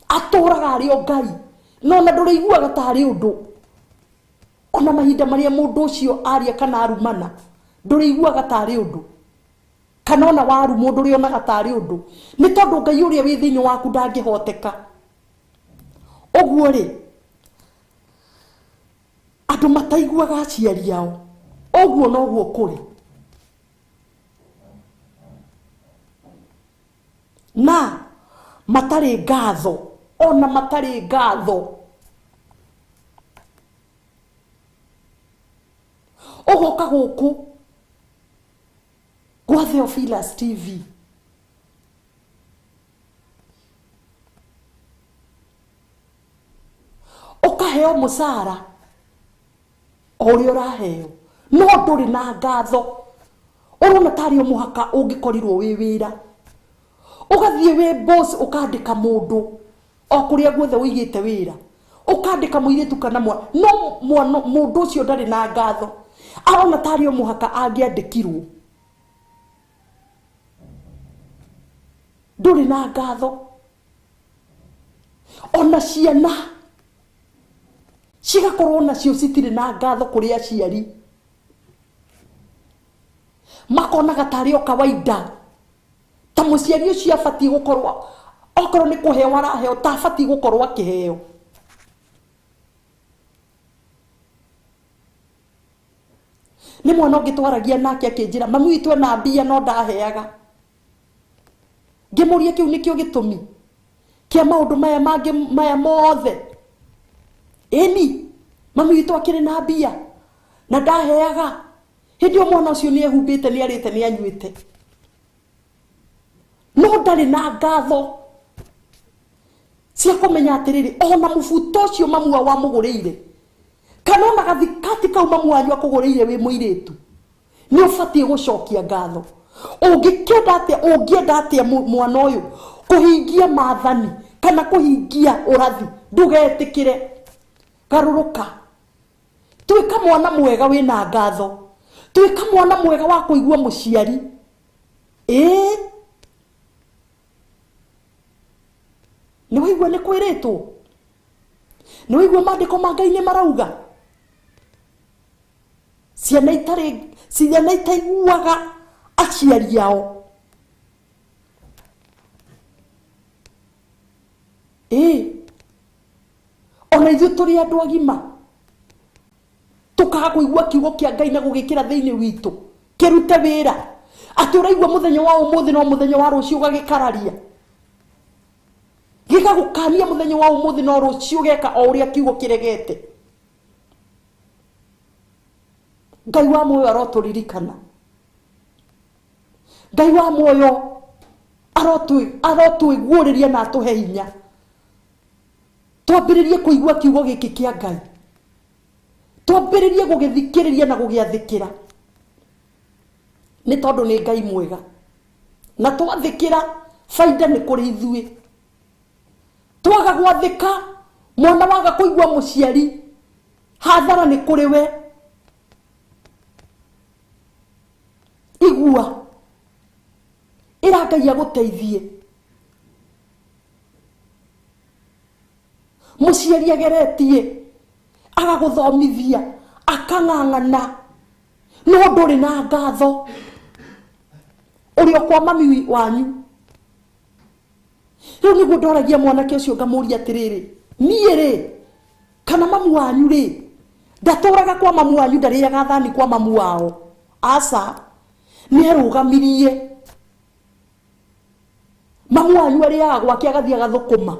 atũraga arĩ o Ngai no na ndũrĩiguaga tarĩ ũndũ ona mahinda marĩa mũndũ ũcio aria kana arumana ndũrĩiguaga tarĩ ũndũ kana ona warumwo ndũrĩonaga tarĩ ũndũ nĩ tondũ Ngai ũrĩa wĩ thĩinĩ waku ndangĩhoteka ũguo rĩ andũ mataiguaga aciari ao ũguo noguo kũrĩ na matarĩ ngatho ona matarĩ ngatho ũgoka gũkũ gwa Theophilus TV ũkaheo mũcara o ũrĩa ũraheo no ndũrĩ na ngatho ũrona tarĩ o mũhaka ũngĩkorirwo wĩ wĩra ũgathiĩ wĩ boss ũkandĩka mũndũ o kũrĩa guothe ũigĩte wĩra ũkandĩka mũirĩtu kana mwana no mwana mũndũ ũcio ndarĩ na ngatho arona tarĩ o mũhaka angĩandĩkirwo ndũrĩ na ngatho ona ciana cigakorwo nacio citirĩ na ngatho kũrĩ aciari makonaga tarĩ o kawaida ta mũciari ũcio abatiĩ gũkorwo okorwo nĩ kũheo araheo ta abatiĩ gũkorwo akĩheo nĩ mwana ũngĩ twaragia nake akĩnjĩra mami witũ ena mbia no ndaheaga ngĩmũria kĩu nĩkĩo gĩtũmi kĩa maũndũ maya mangĩ maya mothe ĩni mami witũ akĩrĩ na mbia na ndaheaga hĩndĩ ĩyo mwana ũcio nĩ ehumbĩte nĩ arĩte nĩ anyuĩte no ndarĩ na ngatho cia kũmenya atĩrĩrĩ ona mũbuto ũcio mamu wao amũgũrĩire kana ona gathikati kau mamu wanyu akũgũrĩire wĩ mũirĩtu nĩ ũbatiĩ gũcokia ngatho ũngĩkĩenda atĩa ũngĩenda atĩa mwana ũyũ kũhingia maathani kana kũhingia ũrathi ndũgetĩkĩre garũrũka tuĩka mwana mwega wĩna ngatho tuĩka mwana mwega wa kũigua mũciari ĩĩ nĩ waigua nĩ kwĩrĩtwo nĩ waigua maandĩko ma Ngai nĩ marauga ciana itarĩ ciana itaiguaga aciari ao ĩĩ ona ithuĩ tũrĩ andũ agima tũkaga kũigua kiugo kĩa Ngai na gũgĩkĩra thĩinĩ witũ kĩrute wĩra atĩ ũraigua mũthenya wa ũmũthĩ no mũthenya wa rũciũ ũgagĩkararia gĩgagũkania mũthenya wa ũmũthĩ no rũciũ ũgeka o ũrĩa kiugo kĩregete Ngai wa muoyo arotũririkana Ngai wa muoyo arotwĩguũrĩria na atũhe hinya twambĩrĩrie kũigua kiugo gĩkĩ kĩa Ngai twambĩrĩrie gũgĩthikĩrĩria na gũgĩathĩkĩra nĩ tondũ nĩ Ngai mwega na twathĩkĩra baida nĩ kũrĩ ithuĩ twaga gwathĩka mwana waga kũigua mũciari hathara nĩ kũrĩ we igua ĩra Ngai agũteithie mũciari ageretie agagũthomithia akang'ang'ana no ndũrĩ na ngatho ũrĩ o kwa mami wanyu rĩu nĩguo ndoragia mwanake ũcio ngamũria atĩrĩrĩ niĩ rĩ kana mamu wanyu rĩ ndatũraga kwa mamu wanyu ndarĩaga thani kwa mamu wao aca nĩ arũgamirie mamu wanyu arĩaga gwake agathiĩ agathũkũma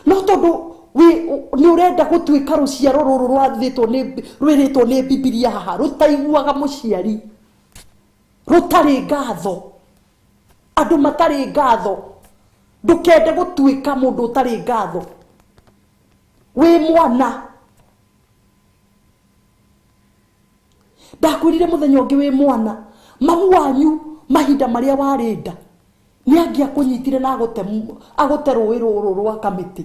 no tondũ Nĩ ũrenda gũtuĩka rũciaro rũrũ rwathĩtwo nĩ rwĩrĩtwo nĩ Bibilia haha rũtaiguaga mũciari, rũtarĩ ngatho, andũ matarĩ ngatho. Ndũkende gũtuĩka mũndũ ũtarĩ ngatho wĩ mwana. Ndakwĩrire mũthenya ũngĩ wĩ mwana, mamu wanyu mahinda marĩa warĩ nda nĩ angĩakũnyitire na agũte rũĩ rũrũ rwa Kamĩtĩ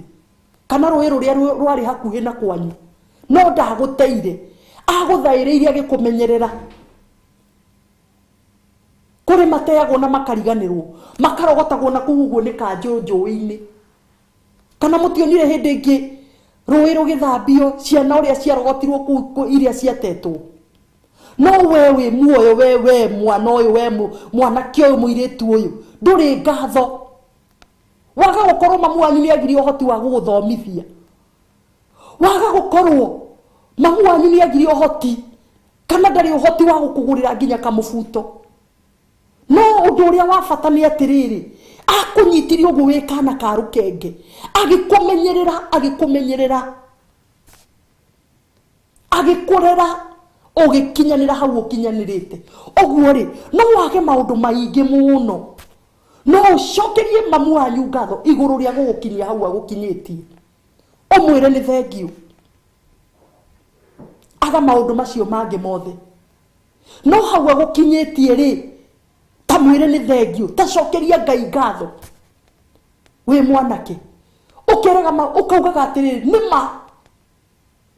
kana rũĩ rũrĩa rwarĩ hakuhĩ na kwanyu, no ndagũteire, agũthaĩrĩirie agĩkũmenyerera. Kũrĩ mateagwo na makariganĩrwo, makarogotagwo na kũu ũguo nĩ kanjũ njũĩ-inĩ. Kana mũtionire hĩndĩ ĩngĩ rũĩ rũgĩthambio ciana ũrĩa ciarogotirwo kũu iria ciatetwo? No we wĩ muoyo, we mwana ũyũ, we mwanake ũyũ, mũirĩtu ũyũ, ndũrĩ ngatho. Waga gũkorwo mamu wanyu nĩ agirie ũhoti wa gũgũthomithia, waga gũkorwo mamu wanyu nĩ agirie ũhoti kana ndarĩ ũhoti wa gũkũgũrĩra nginya kamũbuto. No ũndũ ũrĩa wa bata nĩ atĩrĩrĩ, akũnyitire ũguo wĩ kana ka rũkenge, agĩkũmenyerera, agĩkũmenyerera, agĩkũrera, ũgĩkinyanĩra hau ũkinyanĩrĩte. Ũguo rĩ, no wage maũndũ maingĩ mũno, no ũcokerie mamu wanyu ngatho igũrũ rĩa gũgũkinyia hau agũkinyĩtie, ũmwĩre nĩ thengiũ. Aga maũndũ macio mangĩ mothe, no hau agũkinyĩtie rĩ, ta mwĩre nĩ thengiũ, ta cokeria Ngai ngatho. Wĩ mwanake ũkerega, ũkaugaga atĩrĩrĩ, nĩma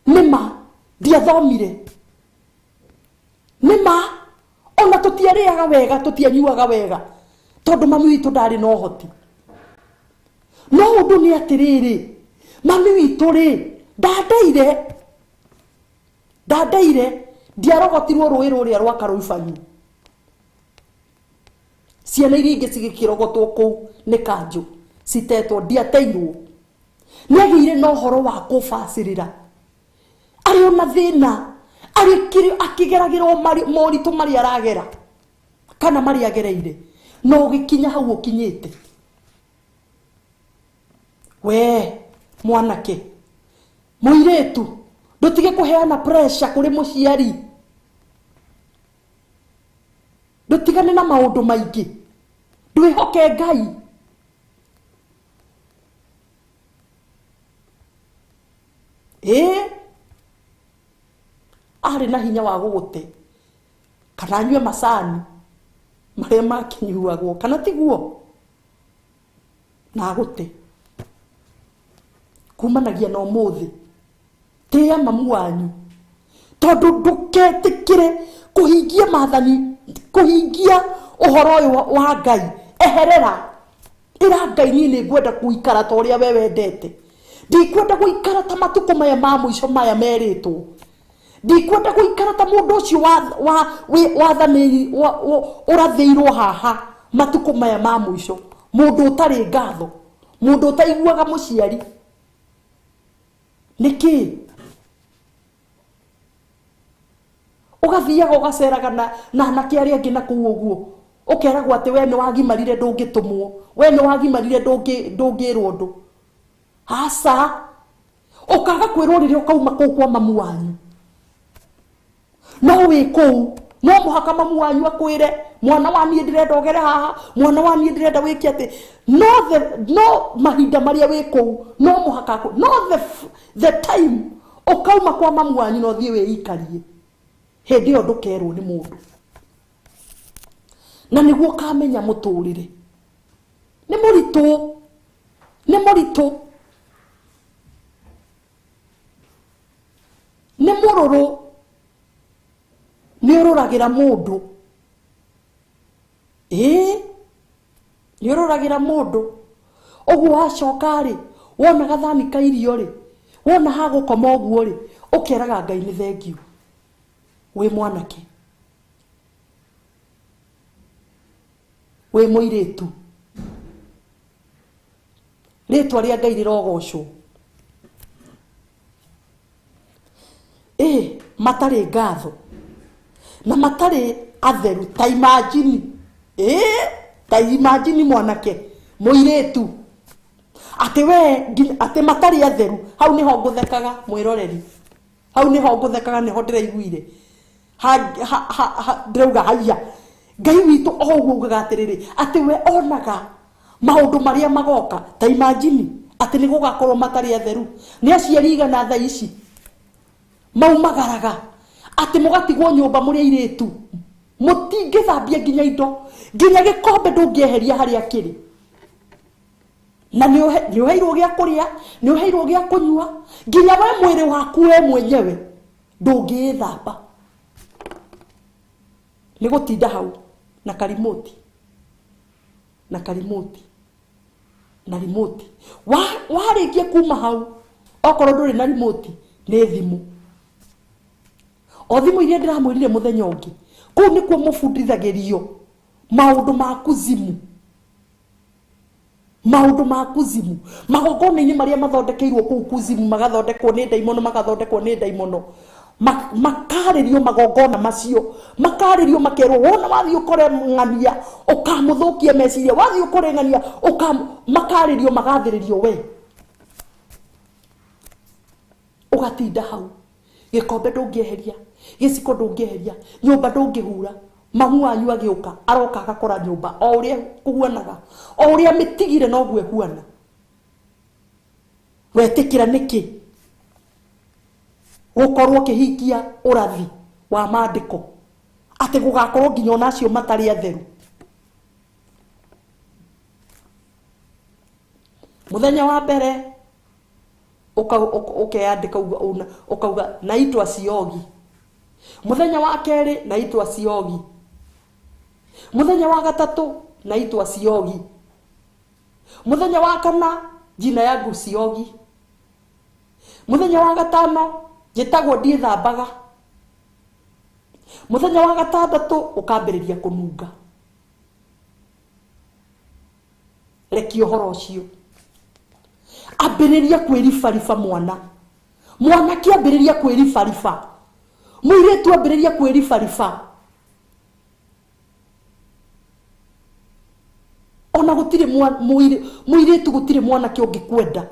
nĩma ndiathomire, nĩma ona tũtiarĩaga wega, tũtianyuaga wega, tondũ mami witũ ndarĩ na ũhoti. No ũndũ nĩ atĩrĩrĩ, mami witũ rĩ, ndandeire, ndiarogotirwo rũĩ rũrĩa rwa Karũibanyi, ciana iria ingĩ cigĩkĩrogotwo kũu nĩ kanjũ citetwo, ndiateirwo. Nĩ agĩire na ũhoro wa kũbacĩrĩra, arĩ ona thĩna, akĩgeragĩra moritũ marĩa aragera kana marĩa agereire, no ũgĩkinya hau ũkinyĩte. We mwanake, mũirĩtu, ndũtige kũheana pressure kũrĩ mũciari, ndũtigane na maũndũ maingĩ, ndwĩhoke Ngai. Arĩ na hinya wa gũgũte kana anyue macani marĩa makĩnyuagwo, kana tiguo, na agũte kumanagia na ũmũthĩ. Tĩĩa mamu wanyu, tondũ ndũketĩkĩre kũhingia maathani, kũhingia ũhoro ũyũ wa Ngai. Eherera, ĩra Ngai, niĩ nĩ ngwenda gũikara ta ũrĩa we wendete, ndikwenda gũikara ta matukũ maya ma mũico maya merĩtwo, ndikwenda gũikara ta mũndũ ũcio ũrathĩirwo haha matukũ maya ma mũico, mũndũ ũtarĩ ngatho, mũndũ ũtaiguaga mũciari. Nĩkĩ ũgathiaga ũgaceraga na anake arĩa angĩ na kũu ũguo, ũkeragwo atĩ we nĩ wagimarire ndũngĩtũmwo, we nĩ wagimarire ndũngĩrwo ũndũ. Aca, ũkaga kwĩrwo rĩrĩa ũkauma kũu kwa mamu wanyu. No wĩ kũu, no mũhaka mamu wanyu akwĩre, mwana wa niĩ ndĩrenda ũgere haha, mwana wa niĩ ndĩrenda wĩke atĩ. No mahinda marĩa wĩ kũu, no mũhaka no the time ũkauma kwa mamu wanyu na ũthiĩ wĩikarie, hĩndĩ ĩyo ndũkerwo nĩ mũndũ, na nĩguo ũkamenya mũtũrĩre nĩ mũritũ, nĩ mũritũ, nĩ mũrũrũ, nĩ ũrũragĩra mũndũ. Nĩ ũrũragĩra mũndũ. Ũguo wacoka rĩ, wona gathani ka irio rĩ, wona hagũkoma ũguo rĩ, ũkeraga Ngai nĩ thengiũ. Wĩ mwanake, wĩ mũirĩtu, rĩtwa rĩa Ngai rĩrogocwo. Matarĩ ngatho na matarĩ atheru, ta imagine. Ta imagine mwanake mũirĩtu atĩ we atĩ matarĩ atheru, Hau niho nguthekaga mwiroreri, hau niho nguthekaga, niho ndiraiguire ndĩrauga haiya Ngai witũ o ũguo ugaga atĩrĩrĩ atĩ we onaga maũndũ marĩa magoka. Ta imagine atĩ nĩ gũgakorwo matarĩ atheru. Nĩ aciari igana thaa ici maumagaraga atĩ mũgatigwo nyũmba mũrĩ airĩtu, mũtingĩthambia nginya indo, nginya gĩkombe ndũngĩeheria harĩa kĩrĩ. Na nĩ ũheirwo gĩa kũrĩa, nĩ ũheirwo gĩa kũnyua, nginya we mwĩrĩ waku we mwenyewe ndũngĩĩthamba. Nĩ gũtinda hau na karimoti na karimoti na rimoti. Warĩkia kuma hau, okorwo ndũrĩ na rimoti nĩ thimũ, o thimũ iria ndĩramwĩrire mũthenya ũngĩ. Kũu nĩkuo mũbundithagĩrio maũndũ ma kuzimu, maũndũ ma kuzimu, magongona-inĩ marĩa mathondekeirwo kũu kuzimu, magathondekwo nĩ ndaimono, magathondekwo nĩ ndaimono, makarĩrio magongona macio, makarĩrio makerwo wona wathiĩ ũkore ng'ania ũkamũthũkia meciria, wathiĩ ũkore ng'ania makarĩrio magathĩrĩrio we ũgatinda hau. Gĩkombe ndũngĩeheria, gĩciko ndũngĩeheria, nyũmba ndũngĩhura. Mamu wanyu agĩũka aroka agakora nyũmba o ũrĩa kũhuanaga, o ũrĩa mĩtigire noguo ĩhuana. Wetĩkĩra nĩkĩ gũkorwo ũkĩhingia ũrathi wa maandĩko atĩ gũgakorwo nginya ona acio matarĩ atheru? Mũthenya wa mbere ũkeyandĩka ũkauga naitwa Siogi, mũthenya wa kerĩ naitwa Siogi, mũthenya wa gatatũ naitwa Siogi, mũthenya wa kana jina yangu Siogi, mũthenya wa gatano njĩtagwo ndiĩthambaga, mũthenya wa gatandatũ ũkambĩrĩria kũnunga. Rekia ũhoro ũcio, ambĩrĩria kwĩribariba mwana, mwanake ambĩrĩria kwĩribariba, mũirĩtu ambĩrĩria kwĩribariba. Ona gũtirĩ mũirĩtu, gũtirĩ mwanake ũngĩkwenda,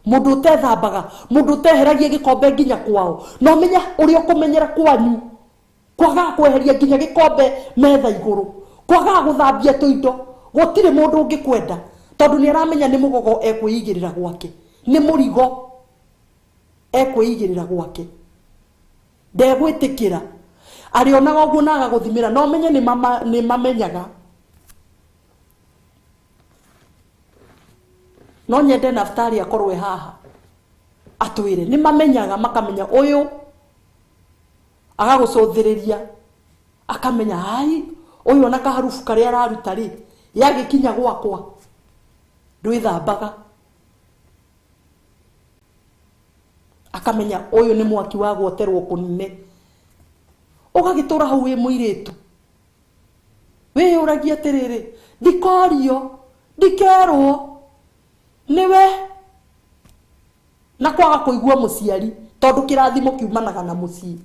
mũndũ ũtethambaga, mũndũ ũteheragia gĩkombe nginya kwao. Na ũmenye ũrĩa ũkũmenyera kwanyu, kwagaga kweheria nginya gĩkombe metha igũrũ, kwagaga gũthambia tũindo, gũtirĩ mũndũ ũngĩkwenda, tondũ nĩ aramenya nĩ mũgogo ekwĩigĩrĩra gwake, nĩ mũrigo ekwĩigĩrĩra gwake, ndegwĩtĩkĩra. Arĩonaga ũguo na agagũthimĩra, na ũmenye nĩ mamenyaga. No nyende Naftali akorwo e haha atwĩre nĩ mamenyaga, makamenya ũyũ agagũcũthĩrĩria, akamenya ai ũyũ ona kaharubu karĩa araruta rĩ yagĩkinya gwakwa ndwĩthambaga, akamenya ũyũ nĩ mwaki wa gwoterwo kũnene. Ũgagĩtũra hau wĩ mũirĩtu wĩyũragia atĩrĩrĩ, ndikorio, ndikerwo nĩwe, na kwaga kũigua mũciari, tondũ kĩrathimo kiumanaga na mũciĩ.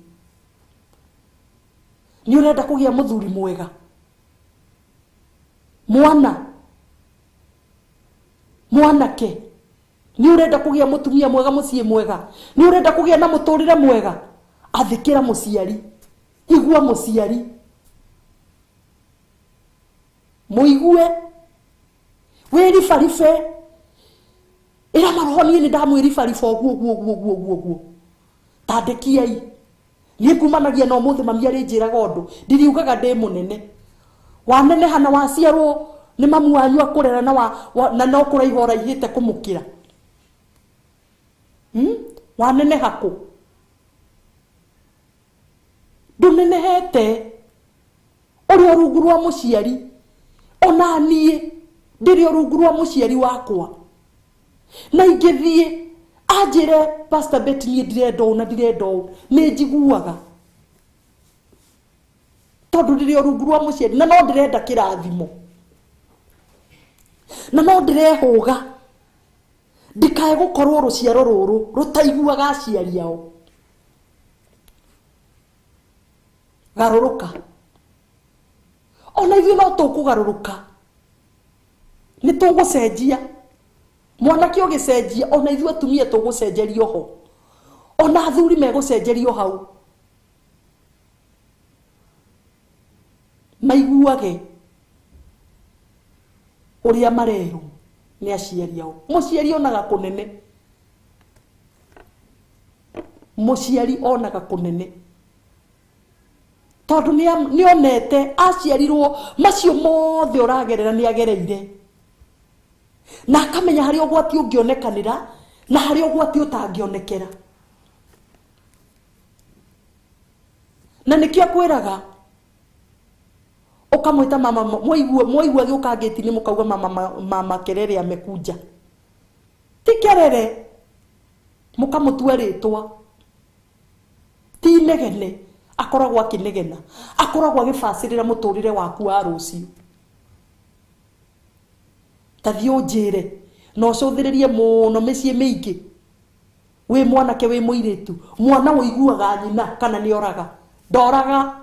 Nĩ ũrenda kũgĩa mũthuri mwega, mwana mwanake, nĩ ũrenda kũgĩa mũtumia mwega, mũciĩ mwega, nĩ ũrenda kũgĩa na mũtũrĩre mwega, athĩkĩra mũciari, igua mũciari, mũigue, wĩribaribe. Ĩra maroho niĩ nĩ ndamwĩribariba ũguo ũguo ũguo ũguo ũguo ũguo, tandekiai. Niĩ ngumanagia na ũmũthĩ mami arĩnjĩraga ũndũ, ndiriugaga ndĩ mũnene. Waneneha na waciarwo nĩ mamu wanyu akũrera na no kũraiha ũraihĩte kũmũkĩra. Waneneha kũ? Ndũnenehete, ũrĩ o rungu rwa mũciari. Ona niĩ ndĩrĩ o rungu rwa mũciari wakwa. Na ingĩthiĩ anjĩre Pastor Betty niĩ ndirenda ũũ na ndirenda ũũ, nĩ njiguaga, tondũ ndĩrĩ o rungu rwa mũciari, na no ndĩrenda kĩrathimo, na no ndĩrehũga ndikae gũkorwo rũciaro rũrũ rũtaiguaga aciari ao. Garũrũka, ona ithuĩ no tũkũgarũrũka, nĩ tũgũcenjia. Mwanake ũgĩcenjia ona ithuĩ atumia tũgũcenjerio ho, ona athuri megũcenjerio hau, maiguage ũrĩa marerwo nĩ aciari ao. Mũciari onaga kũnene, mũciari onaga kũnene, tondũ nĩ onete aciarirwo macio mothe ũragerera nĩ agereire, na akamenya harĩa ũgwati ũngĩonekanĩra na harĩa ũgwati ũtangĩonekera. Na nĩkĩo akwĩraga ũkamwĩta mama, mwaigua agĩũka ngĩti-inĩ mũkauga mama, mama Kerere amekuja. Ti Kerere, mũkamũtua rĩtwa, ti inegene, akoragwo akĩnegena, akoragwo agĩbacĩrĩra mũtũrĩre waku wa rũciũ. Ta thiĩ ũnjĩre na ũcũthĩrĩrie mũno mĩciĩ mĩingĩ, wĩ mwanake wĩ mũirĩtu, mwana ũiguaga nyina kana nĩ oraga, ndoraga.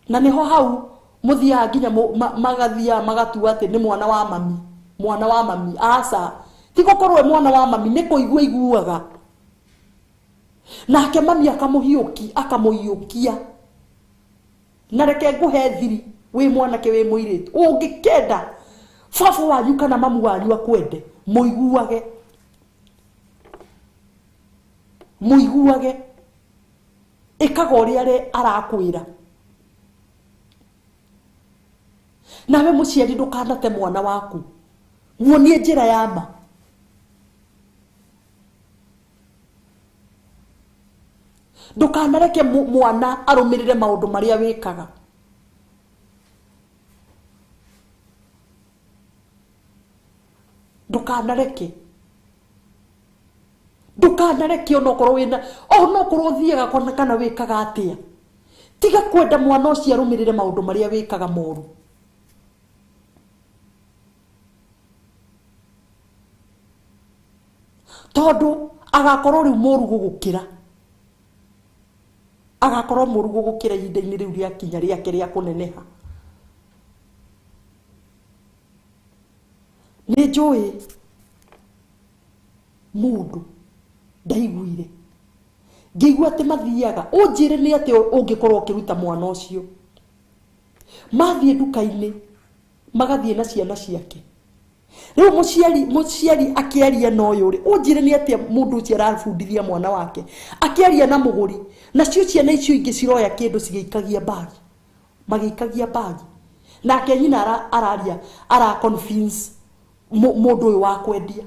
Na nĩho hau mũthiaga nginya magathiaga magatua atĩ nĩ mwana wa mami, mwana wa mami. Aca, ti gũkorwo e mwana wa mami, nĩ kũigua iguaga. Nake mami akamũhiũkia. Na reke ngũhe thiri, wĩ mwanake wĩ mũirĩtu, ũngĩkenda baba wanyu kana mamu wanyu akwende, mũiguage, mũiguage, ĩkaga ũrĩa arakwĩra. Nawe mũciari ndũkanate mwana waku, muonie njĩra ya ma. Ndũkanareke mwana arũmĩrĩre maũndũ marĩa wĩkaga. Ndũkanareke, ndũkanareke onokorwo wĩna, onokorwo ũthiaga kana wĩkaga atĩa, tiga kwenda mwana ũcio arũmĩrĩre maũndũ marĩa wĩkaga moru. Tondũ agakorwo rĩu mũru gũgũkĩra, agakorwo mũru gũgũkĩra ihinda-inĩ rĩu rĩakinya rĩake rĩa kũneneha. Nĩ njũĩ mũndũ ndaiguire ngĩigua atĩ mathiaga, ũnjĩre nĩ atĩ ũngĩkorwo ũkĩruta mwana ũcio, mathiĩ nduka-inĩ magathiĩ na ciana ciake. Rĩu mũciari akĩaria na ũyũ rĩ, ũnjĩre nĩ atĩa mũndũ ũcio arabundithia mwana wake akĩaria na mũgũri, nacio ciana icio ingĩ ciroya kĩndũ cigĩikagia mbagi, magĩikagia mbagi, nake nyina araria, ara convince mũndũ ũyũ wa kwendia.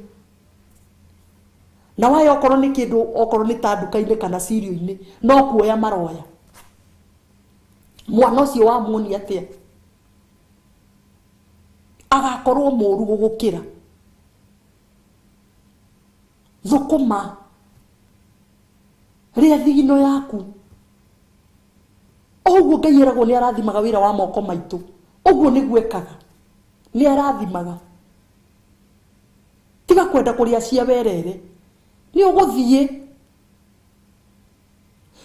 Na wayo okorwo nĩ kĩndũ, okorwo nĩ ta nduka-inĩ kana cirio-inĩ, no kuoya maroya. Mwana ũcio wamuonia atĩa? Agakorwo mũru gũgũkĩra. Thũkũma, rĩa thigino yaku. Ũguo Ngai eragwo nĩ arathimaga wĩra wa moko maitũ, ũguo nĩguo ekaga, nĩ arathimaga. Tiga kwenda kũrĩa cia werere, nĩ ũgũthiĩ,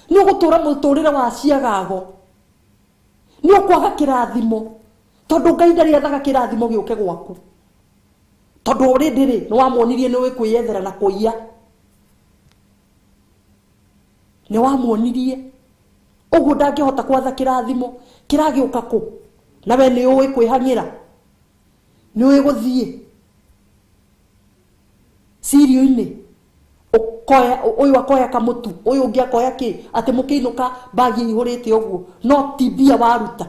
nĩ ũgũtũra mũtũrĩre wa ciagago, nĩ ũkwaga kĩrathimo, tondũ Ngai ndarĩ ethaga kĩrathimo gĩũke gwaku. Tondũ already rĩ, nĩ wamuonirie nĩ ũĩ kwĩyethera na kũiya, nĩ wamuonirie ũguo ndangĩhota gwatha kĩrathimo kĩragĩũka kũ, na we nĩ ũĩ kwĩhang'ĩra, nĩ ũĩ gũthiĩ cirio-inĩ, ũkoya ũyũ akoya kamũtu, ũyũ ũngĩ akoya kĩ, atĩ mũkĩinũka mbagi ĩihũrĩte ũguo, no ti mbia waruta.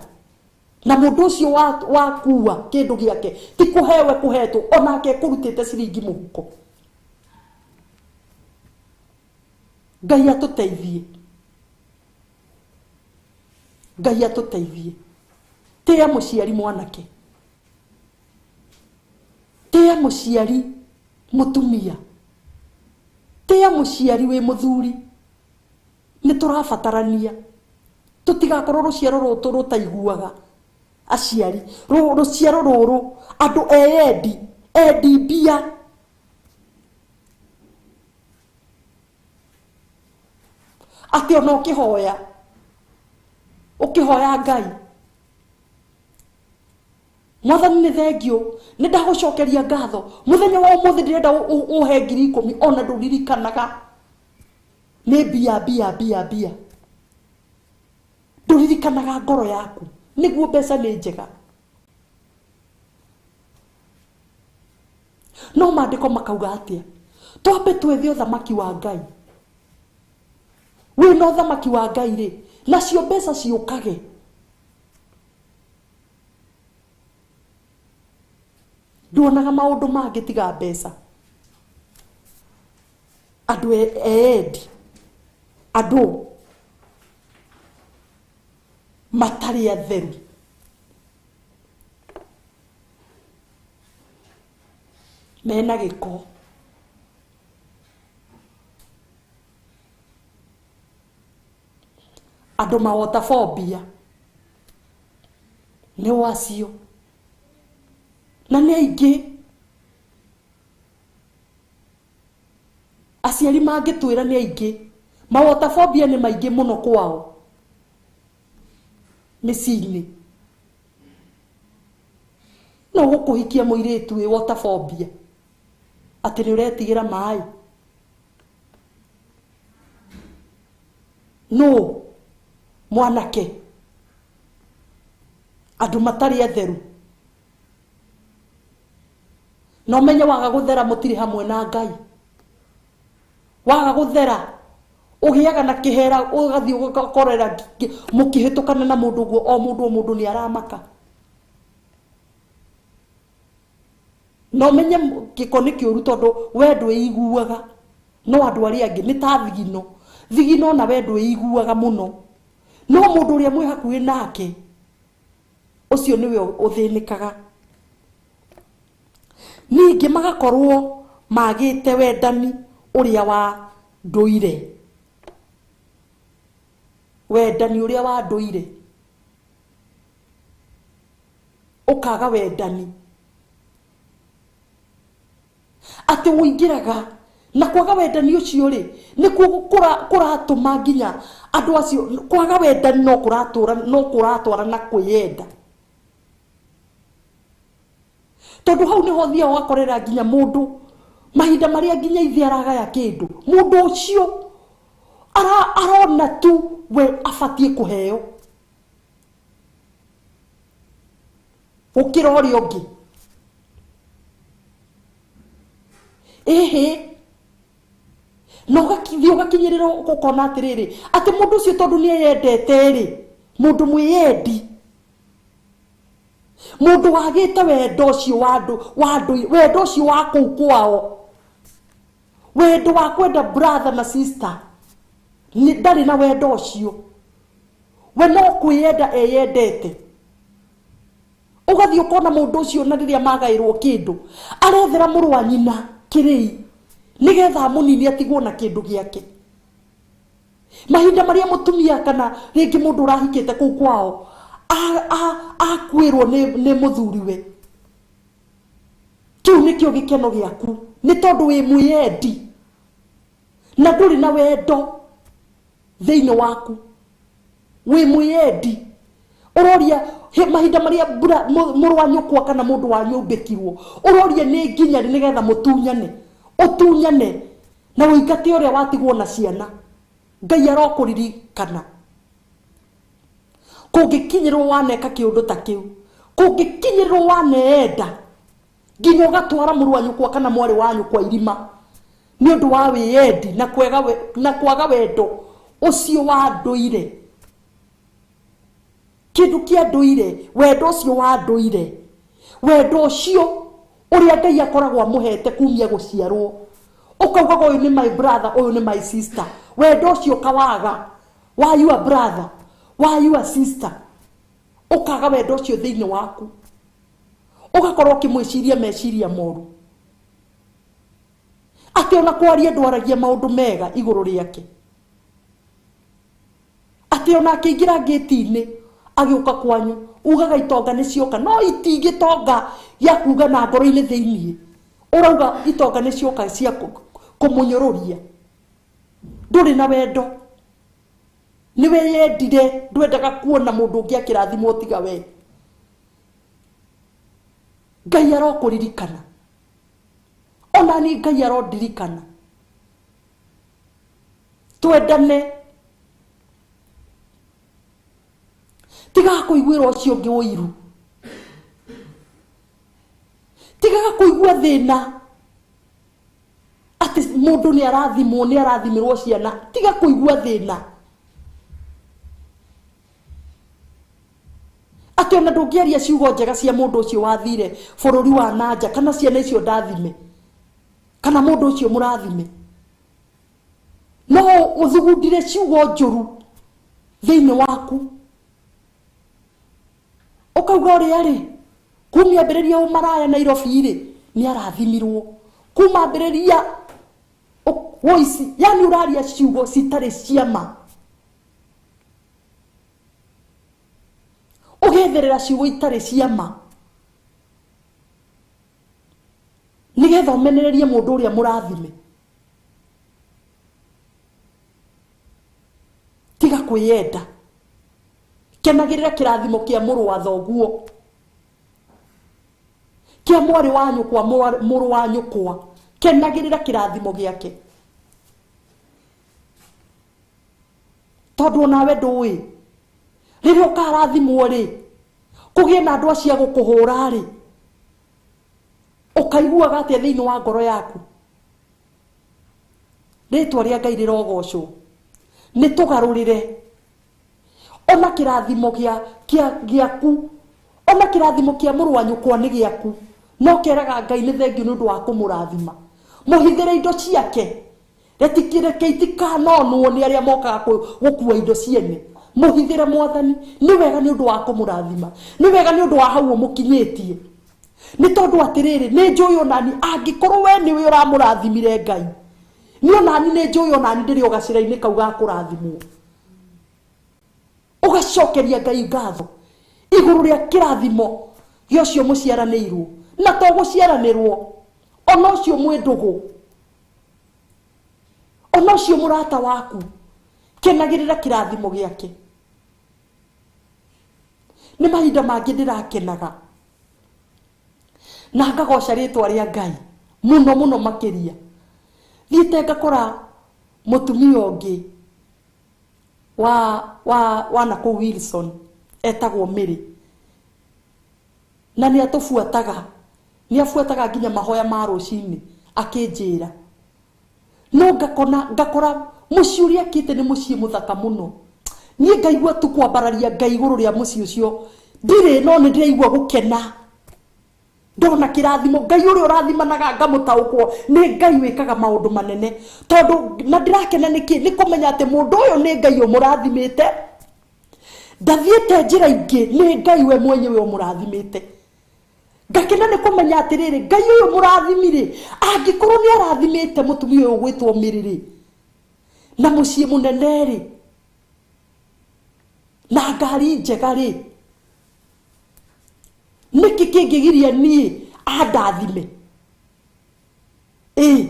Na mũndũ ũcio wakua kĩndũ gĩake ti kũhewe kũhetwo, onake ekũrutĩte ciringi mũhuko. Ngai atũteithie, Ngai atũteithie. Tĩa mũciari mwanake, tĩa mũciari mũtumia, tĩa mũciari wĩ mũthuri. Nĩ tũrabatarania tũtigakorwo rũciaro rũtũ rũtaiguaga aciari, rũciaro rũrũ andũ eyendi, endi mbia. Atĩ ona ũkĩhoya, ũkĩhoya Ngai, Mwathani nĩ thengiũ, nĩ ndagũcokeria ngatho. Mũthenya wa ũmũthĩ ndĩrenda ũhe 10,000 ona ndũririkanaga. Nĩ mbia mbia mbia mbia. Ndũririkanaga ngoro yaku. Nĩguo mbeca nĩ njega. No maandĩko makauga atĩa? Twambe twethe ũthamaki wa Ngai. Wĩna ũthamaki wa Ngai rĩ, nacio mbeca ciũkage. Nduonaga maũndũ mangĩ tiga mbeca. Andũ eendi, andũ matarĩ atheru. Mena gĩko. Andũ mawotafobia nĩ wacio. Na nĩ aingĩ. Aciari mangĩtwĩra nĩ aingĩ. Mawotafobia nĩ maingĩ mũno kwao mĩciĩ-inĩ. No gũkũhikia mũirĩtu wĩ waterphobia atĩ nĩ ũretigĩra maĩ. No mwanake, andũ matarĩ atheru. Na ũmenye waga gũthera mũtirĩ hamwe na Ngai. Waga gũthera ũgĩaga na kĩhera, ũgathiĩ ũgakorera mũkĩhĩtũkana na mũndũ ũguo, o mũndũ o mũndũ nĩ aramaka. Na ũmenye gĩko nĩ kĩũru tondũ we ndwĩiguaga, no andũ arĩa angĩ nĩ ta thigino. Thigino na we ndwĩiguaga mũno, no mũndũ ũrĩa mwĩ hakuhĩ nake ũcio nĩwe ũthĩnĩkaga. Ningĩ magakorwo magĩte wendani ũrĩa wa ndũire. Wendani ũrĩa wa ndũire. Ũkaga wendani. Atĩ ũingĩraga na kwaga wendani ũcio rĩ, nĩkuo kũratũma nginya andũ acio kwaga wendani no kũratũra, no kũratwara na kwĩyenda. Tondũ hau nĩho ũthiaga ũgakorera nginya mũndũ mahinda marĩa nginya ithe aragaya kĩndũ, mũndũ ũcio arona tu we abatiĩ kũheo gũkĩra ũrĩa ũngĩ. Ĩhĩ, na ũgathiĩ ũgakinyĩrĩra ũkona atĩrĩrĩ, atĩ mũndũ ũcio tondũ nĩ eyendete rĩ, mũndũ mwĩyendi, mũndũ wagĩte wendo ũcio wa andũ, wa andũ, wendo ũcio wa kũu kwao, wendo wa kwenda brother na sister, nĩ ndarĩ na wendo ũcio. We no kwĩyenda eyendete. Ũgathiĩ ũkona mũndũ ũcio na rĩrĩa magaĩrwo kĩndũ, arethera mũrũ wa nyina kĩrĩi nĩgetha mũnini atigwo na kĩndũ gĩake. Mahinda marĩa mũtumia kana rĩngĩ mũndũ ũrahikĩte kũu kwao akuĩrwo nĩ mũthuriwe, kĩu nĩkĩo gĩkeno gĩaku, nĩ tondũ wĩ mwĩyendi na ndũrĩ na wendo thĩinĩ waku. Wĩ mwĩyendi, ũroria mahinda marĩa mũrũ wa nyũkwa kana mũndũ wa nyũmbĩkirwo, ũroria nĩ nginya rĩ nĩgetha mũtunyane, ũtunyane na ũingate ũrĩa watigwo na ciana. Ngai arokũririkana. Kũngĩkinyĩrwo waneka kĩũndũ ta kĩu, kũngĩkinyĩrwo waneenda nginya ũgatwara mũrũ wa nyũkwa kana mwarĩ wa nyũkwa irima nĩ ũndũ wa wĩyendi na na kwaga wendo ũcio wa ndũire, kĩndũ kĩa ndũire, wendo ũcio wa ndũire, wendo ũcio ũrĩa Ngai akoragwo amũhete kumia gũciarwo, ũkaugaga ũyũ nĩ my brother, ũyũ nĩ my sister, wendo ũcio ũkawaga wa your brother, wa your sister, ũkaga wendo ũcio thĩinĩ waku, ũgakorwo ũkĩmwĩciria meciria moru, atĩ ona kwaria ndwaragia maũndũ mega igũrũ rĩake, atĩ ona akĩingĩra ngĩti-inĩ agĩũka kwanyu ugaga itonga nĩ cioka, no itingĩtonga gĩa kuga na ngoro-inĩ thĩiniĩ, ũrauga itonga nĩ cioka cia kũmũnyũrũria. Ndũrĩ na wendo, nĩ weyendire, ndwendaga kuona mũndũ ũngĩ akĩrathimwo tiga we. Ngai arokũririkana ona ni Ngai arondirikana. Twendane, tigaga kũiguĩra ũcio ũngĩ ũiru, tigaga kũigua thĩna atĩ mũndũ nĩ arathimwo, nĩ arathimĩrwo ciana. Tiga kũigua thĩna atĩ ona ndũngĩaria ciugo njega cia mũndũ ũcio wathire bũrũri wa nanja, kana ciana icio ndathime, kana mũndũ ũcio mũrathime, no ũthugundire ciugo njũru thĩinĩ waku, ũkauga ũrĩa rĩ kumia ambĩrĩria ũmaraya Nairobi rĩ nĩ arathimirwo, kuma ambĩrĩria woici, yani ũraria ciugo citarĩ ciama, ũgetherera ciugo itarĩ ciama nĩgetha ũmenererie mũndũ ũrĩa mũrathime. Tiga kwĩyenda, kenagĩrĩra kĩrathimo kĩa mũrũ wa thoguo, kĩa mwarĩ wa nyũkwa, mũrũ wa nyũkwa, kenagĩrĩra kĩrathimo gĩake, tondũ onawe ndũĩ rĩrĩa ũkarathimwo rĩ, kũgĩe na andũ acio a gũkũhũra rĩ, ũkaiguaga atĩa thĩinĩ wa ngoro yaku? Rĩtwa rĩa Ngai rĩrogocwo. Nĩ tũgarũrĩre ona kĩrathimo gĩaku, ona kĩrathimo kĩa mũrũ wa nyũkwa nĩ gĩaku, no keraga Ngai nĩ thengiũ nĩ ũndũ wa kũmũrathima. Mũhithĩre indo ciake, reke itikanonwo nĩ arĩa mokaga gũkua indo ciene. Mũhithĩre Mwathani, nĩ wega nĩ ũndũ wa kũmũrathima, nĩ wega nĩ ũndũ wa hau ũmũkinyĩtie. Nĩ tondũ atĩrĩrĩ, nĩ njũĩ onani angĩkorwo we nĩwe ũramũrathimire Ngai, nĩ onani nĩ njũĩ onani ndĩrĩ o gacĩra-inĩ kau ga kũrathimwo. Ũgacokeria Ngai ngatho igũrũ rĩa kĩrathimo gĩa ũcio mũciaranĩirwo, na to gũciaranĩrwo, ona ũcio mwĩ ndũgũ, ona ũcio mũrata waku, kenagĩrĩra kĩrathimo gĩake. Nĩ mahinda mangĩ ndĩrakenaga na ngagoca rĩtwa rĩa Ngai mũno mũno makĩria. Thiĩte ngakora mũtumia ũngĩ wa nakũu Wilson, etagwo Mary, na nĩ atũbuataga, nĩ abuataga nginya mahoya ma rũcinĩ akĩnjĩra. No ngakora mũciĩ ũrĩa akĩte nĩ mũciĩ mũthaka mũno. Niĩ ngaigua tu kwambararia Ngai igũrũ rĩa mũciĩ ũcio ndirĩ, no nĩ ndĩraigua gũkena ndona kĩrathimo. Ngai ũrĩa ũrathimanaga ngamũtaũkwo nĩ Ngai wĩkaga maũndũ manene, tondũ na ndĩrakena nĩkĩ? Nĩ kũmenya atĩ mũndũ ũyũ nĩ Ngai ũmũrathimĩte, ndathiĩte njĩra ingĩ, nĩ Ngai we mwenyewe ũmũrathimĩte. Ngakena nĩ kũmenya atĩrĩrĩ, Ngai ũyũ mũrathimi-rĩ, angĩkorwo nĩ arathimĩte mũtumia ũyũ ũgwĩtwo Mary rĩ, na mũciĩ mũnene rĩ, na ngari njega rĩ, nĩkĩ kĩngĩgiria niĩ andathime? Ĩĩ,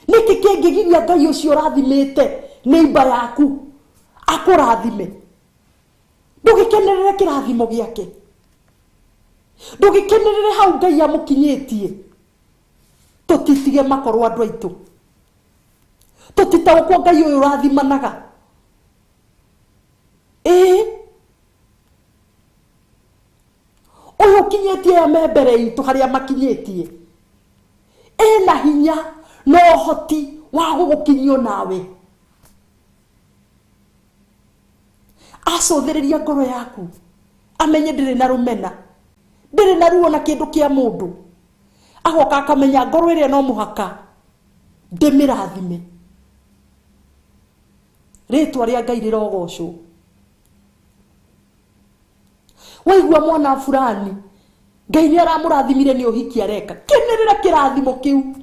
nĩkĩ kĩngĩgiria Ngai ũcio ũrathimĩte neighbor yaku akũrathime? Ndũgĩkenerere kĩrathimo gĩake, ndũgĩkenerere hau Ngai amũkinyĩtie. Tũtitige makorwo andũ aitũ, tũtitaũkwo Ngai ũyũ ũrathimanaga. Ĩĩ, ũyũ ũkinyĩtie aya me mbere itũ harĩa makinyĩtie, ena hinya na ũhoti wa gũgũkinyia nawe. Acũthĩrĩria ngoro yaku, amenye ndĩrĩ na rũmena, ndĩrĩ na ruo na kĩndũ kĩa mũndũ, agoka akamenya ngoro ĩrĩa no mũhaka ndĩmĩrathime. Rĩtwa rĩa Ngai rĩrogocwo. Waigua mwana fulani Ngai nĩ aramũrathimire nĩ ũhiki areka, kenerera kĩrathimo kĩu.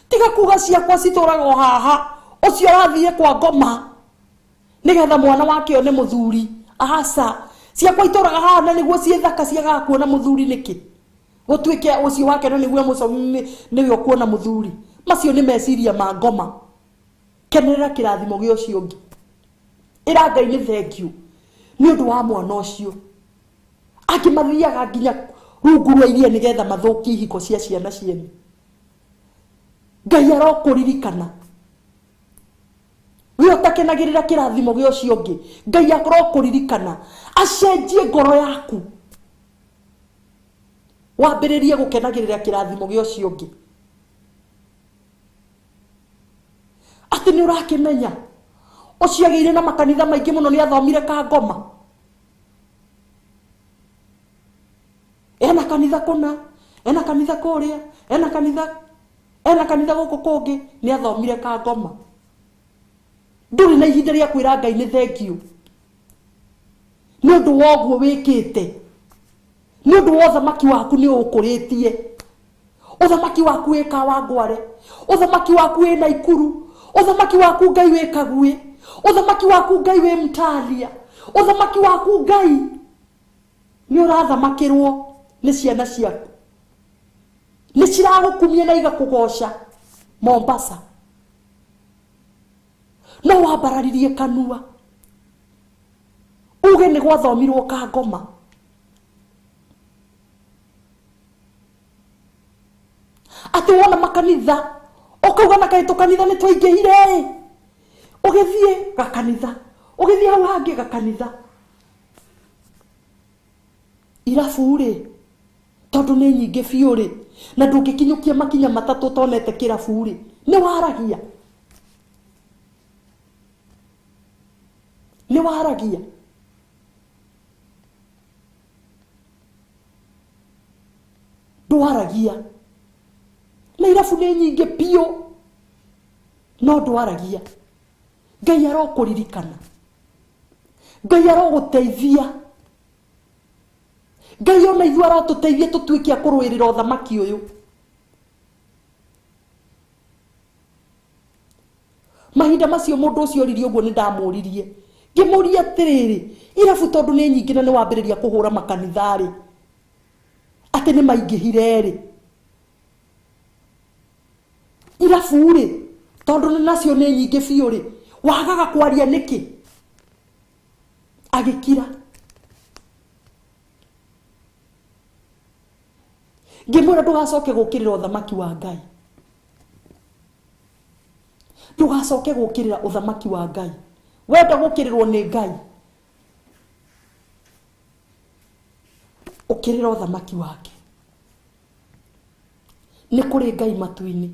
Tiga kuga ciakwa citũraga o haha, ũcio arathiĩ kwa ngoma nĩgetha mwana wake one mũthuri. Aca, ciakwa itũraga haha na nĩguo ciĩ thaka ciagaga kuona mũthuri nĩkĩ? Gũtuĩke ũcio wake no nĩguo mũcomi nĩwe ũkuona mũthuri. Macio nĩ meciria ma ngoma. Kenerera kĩrathimo gĩa ũcio ũngĩ. Ĩra Ngai nĩ thengiũ nĩ ũndũ wa mwana ũcio. Angĩ mathiaga nginya Rungu rwa iria nĩgetha mathũkie ihiko cia ciana cianyu. Ngai arokũririkana. We ũtakenagĩrĩra kĩrathimo gĩa ũcio ũngĩ, Ngai arokũririkana, acenjie ngoro yaku, wambĩrĩrie gũkenagĩrĩra kĩrathimo gĩa ũcio ũngĩ. Atĩ nĩ ũrakĩmenya ũcio agĩire na makanitha maingĩ mũno, nĩ athomire Kangoma, ena kanitha kũna, ena kanitha kũrĩa, ena kanitha gũkũ kũngĩ, nĩ athomire Kangoma. Ndũrĩ na ihinda rĩa kwĩra Ngai nĩ thengiũ nĩ ũndũ wa ũguo wĩkĩte, nĩ ũndũ wa ũthamaki waku nĩ ũkũrĩtie. Ũthamaki waku wĩ Kawangware, ũthamaki waku wĩ Naikuru, ũthamaki waku Ngai wĩ Kagwĩ, ũthamaki waku Ngai wĩ Mtalia, ũthamaki waku Ngai nĩ ũrathamakĩrwo nĩ ciana ciaku, nĩ ciragũkumia na igakũgoca Mombasa. No wambararirie kanua uge nĩ gwathomirwo Kangoma. Atĩ wona makanitha ũkauga na kaĩ tũkanitha nĩ twaingĩhire ĩ, ũgĩthiĩ gakanitha, ũgĩthiĩ hau hangĩ gakanitha. Irabu rĩ, tondũ nĩ nyingĩ biũ rĩ, na ndũngĩkinyũkia makinya matatũ ũtonete kĩrabu rĩ, nĩ waragia, nĩ waragia. Ndwaragia. Na irabu nĩ nyingĩ biũ, no ndwaragia. Ngai arokũririkana, Ngai arogũteithia, Ngai ona ithuĩ arotũteithia tũtuĩke a kũrũĩrĩra ũthamaki ũyũ. Mahinda macio mũndũ ũcio oririe ũguo nĩ ndamũririe, ngĩmũria atĩrĩrĩ, irabu tondũ nĩ nyingĩ na nĩ wambĩrĩria kũhũra makanitha rĩ, atĩ nĩ maingĩhire rĩ, irabu rĩ, tondũ nĩ nacio nĩ nyingĩ biũ rĩ, wagaga kwaria nĩkĩ? Agĩkira. Ngĩmwĩra ndũgacoke gũũkĩrĩra ũthamaki wa Ngai, ndũgacoke gũũkĩrĩra ũthamaki wa Ngai. Wenda gũũkĩrĩrwo nĩ Ngai, ũkĩrĩra ũthamaki wake. Nĩ kũrĩ Ngai matu-inĩ.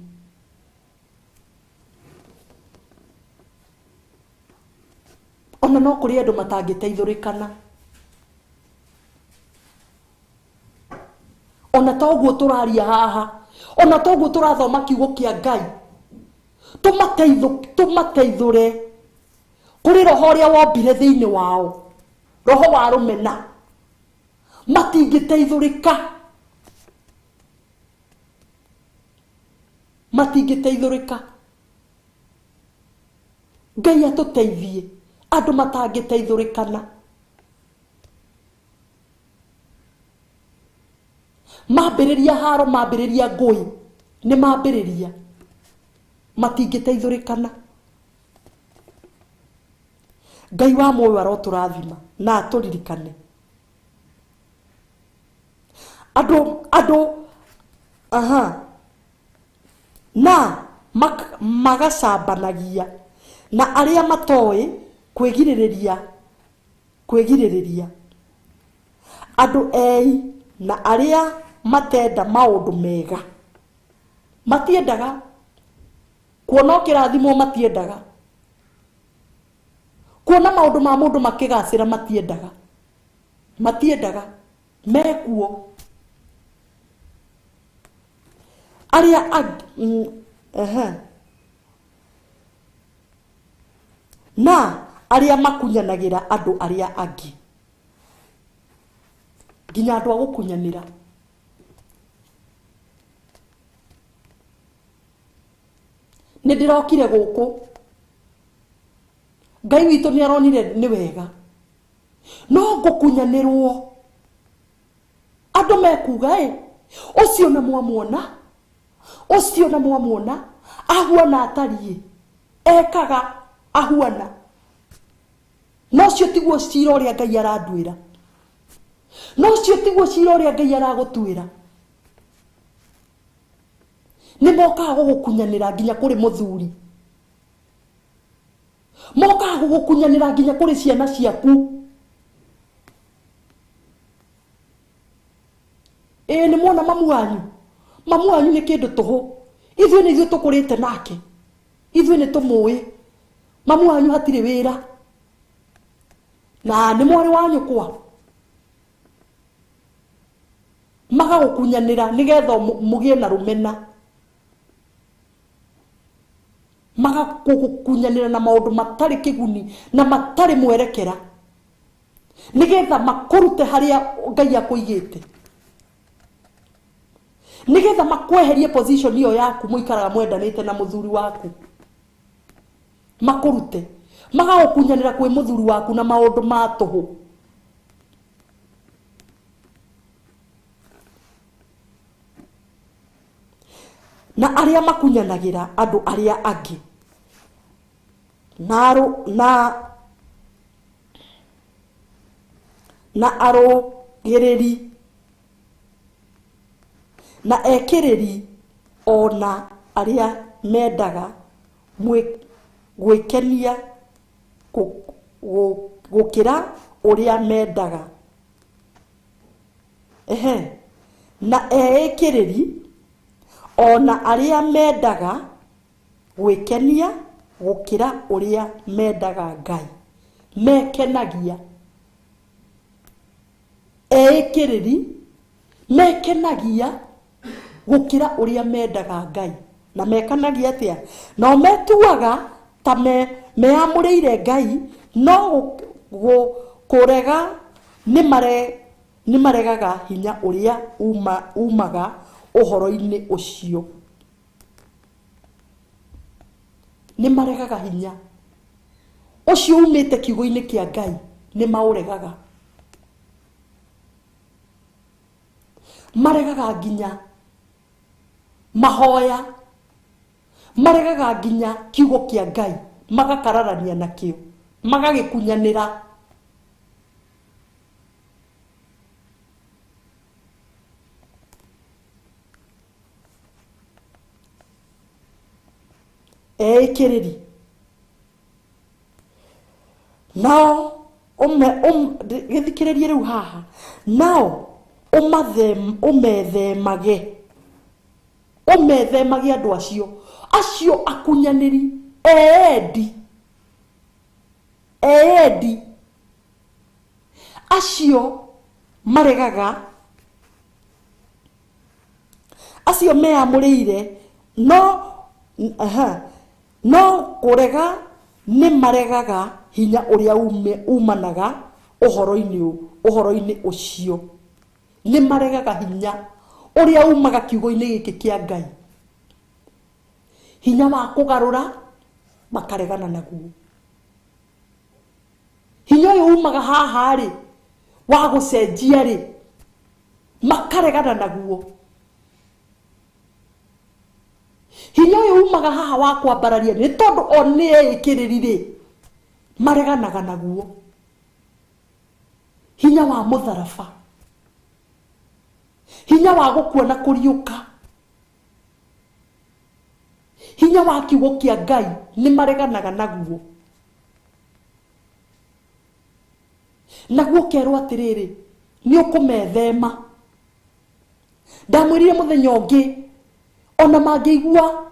Ona no kũrĩ andũ matangĩteithũrĩkana. Ona toguo tũraria haha, ona toguo tũrathoma kiugo kĩa Ngai, tũmateithũre kũrĩ roho ũrĩa wombire thĩinĩ wao, roho wa rũmena. Matingĩteithũrĩka, matingĩteithũrĩka. Ngai atũteithie andũ matangĩteithũrĩkana. Mambĩrĩria haro, mambĩrĩria ngũĩ, nĩ mambĩrĩria, matingĩteithũrĩkana. Ngai wa muoyo arotũrathima na atũririkane. Andũ aha na magacambanagia na arĩa matoĩ kwĩgirĩrĩria, kwĩgirĩrĩria. Andũ ei na arĩa matenda maũndũ mega, matiendaga kuona ũkĩrathimwo, matiendaga kuona maũndũ ma mũndũ makĩgacĩra, matiendaga, matiendaga mekuo. Arĩa na arĩa makunyanagĩra andũ arĩa angĩ, nginya andũ a gũkunyanĩra. Nĩ ndĩrokire gũkũ, Ngai witũ nĩ aronire nĩ wega, no ngũkunyanĩrwo. Andũ mekuga ĩ, ũcio na mwamuona, ũcio na mwamuona ahuana atariĩ, ekaga ahuana. No ũcio tiguo cira ũrĩa Ngai aranduĩra. No ũcio tiguo cira ũrĩa Ngai aragũtuĩra. Nĩ mokaga gũgũkunyanĩra nginya kũrĩ mũthuri, mokaga gũgũkunyanĩra nginya kũrĩ ciana ciaku. Ĩĩ nĩ mwona mamu wanyu, mamu wanyu nĩ kĩndũ tũhũ, ithuĩ nĩ ithuĩ tũkũrĩte nake, ithuĩ nĩ tũmũĩ, mamu wanyu hatirĩ wĩra, na nĩ mwarĩ wa nyũkwa. Magagũkunyanĩra nĩgetha mũgĩe na rũmena, magagũkunyanĩra na maũndũ matarĩ kĩguni na matarĩ mwerekera, nĩgetha makũrute harĩa Ngai akũigĩte, nĩgetha makweherie position ĩyo yaku mũikaraga mwendanĩte na mũthuri waku, makũrute, magagũkunyanĩra kwĩ mũthuri waku na maũndũ ma tũhũ. Na arĩa makunyanagĩra andũ arĩa angĩ na arũgĩrĩri na ekĩrĩri, ona arĩa mendaga gwĩkenia gũkĩra ũrĩa mendaga. Ehe, na eĩkĩrĩri ona arĩa mendaga gwĩkenia gũkĩra ũrĩa mendaga Ngai, mekenagia. Eĩkĩrĩri mekenagia gũkĩra ũrĩa mendaga Ngai. Na mekanagia atĩa? Nao metuaga ta meamũrĩire Ngai, no kũrega nĩ maregaga hinya ũrĩa umaga ũhoro-inĩ ũcio. Nĩ maregaga hinya ũcio umĩte kiugo-inĩ kĩa Ngai, nĩ maũregaga. Maregaga nginya mahoya, maregaga nginya kiugo kĩa Ngai, magakararania nakĩo, magagĩkunyanĩra. Eĩkĩrĩri nao gĩthikĩrĩrie rĩu haha, nao ũmethemage, ũmethemage andũ acio, acio akunyanĩri, eendi, eendi, acio maregaga, acio meamũrĩire, no no kũrega nĩ maregaga hinya ũrĩa umanaga ũhoro-inĩ ũcio. Nĩ maregaga hinya ũrĩa umaga kiugo-inĩ gĩkĩ kĩa Ngai, hinya wa kũgarũra makaregana naguo. Hinya ũyũ umaga haha rĩ, wa gũcenjia rĩ, makaregana naguo. Hinya ũyũ umaga haha wa kwambararia nĩ tondũ o nĩ eĩkĩrĩri rĩ, mareganaga naguo. Hinya wa mũtharaba, hinya wa gũkua na kũriũka, hinya wa kiugo kĩa Ngai nĩ mareganaga naguo. Naguo kerwo atĩrĩrĩ, nĩ ũkũmethema. Ndamwĩrire mũthenya ũngĩ, ona mangĩigua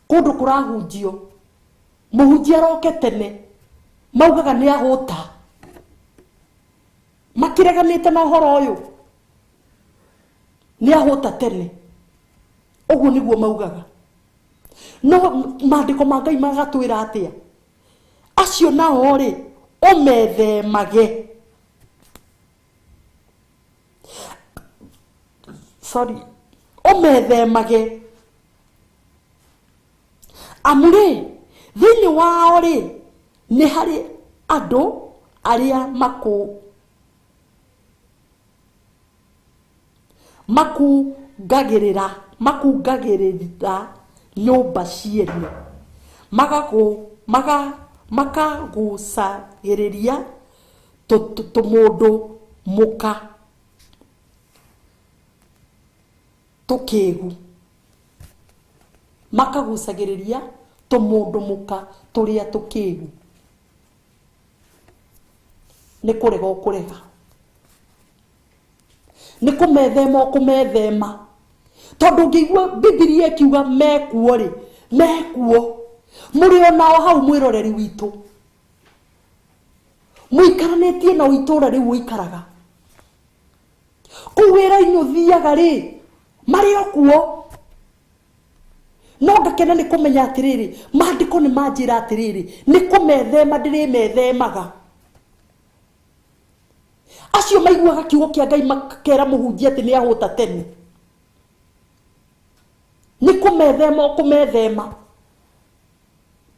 kũndũ kũrahunjio, mũhunjia aroke tene, maugaga nĩ ahũta, makĩreganĩte na ũhoro ũyũ, nĩ ahũta tene. Ũguo nĩguo maugaga. No maandĩko ma Ngai magatwĩra atĩa? Acio nao rĩ, ũmethemage. Sorry, ũmethemage. Amu rĩ, thĩinĩ wao rĩ, nĩ harĩ andũ arĩa makungagĩrĩra nyũmba ciene, makagucagĩrĩria tũmũndũ mũka tũkĩgu makagucagĩrĩria tũmũndũ mũka tũrĩa tũkĩgu nĩ kũrega ũkũrega nĩ kũmethema ũkũmethema tondũ ũngĩigua Bibilia ĩkiuga mekuo rĩ mekuo mũrĩ onao hau mwĩroreri witũ mũikaranĩtie na itũra rĩu ũikaraga kũu wĩra-inĩ ũthiaga rĩ marĩ o kuo no ngakena nĩ kũmenya atĩrĩrĩ maandĩko nĩ manjĩra atĩrĩrĩ nĩ kũmethema ndĩrĩmethemaga acio maiguaga kiugo kĩa Ngai makera mũhunjia atĩ nĩ ahũta tene nĩ kũmethema ũkũmethema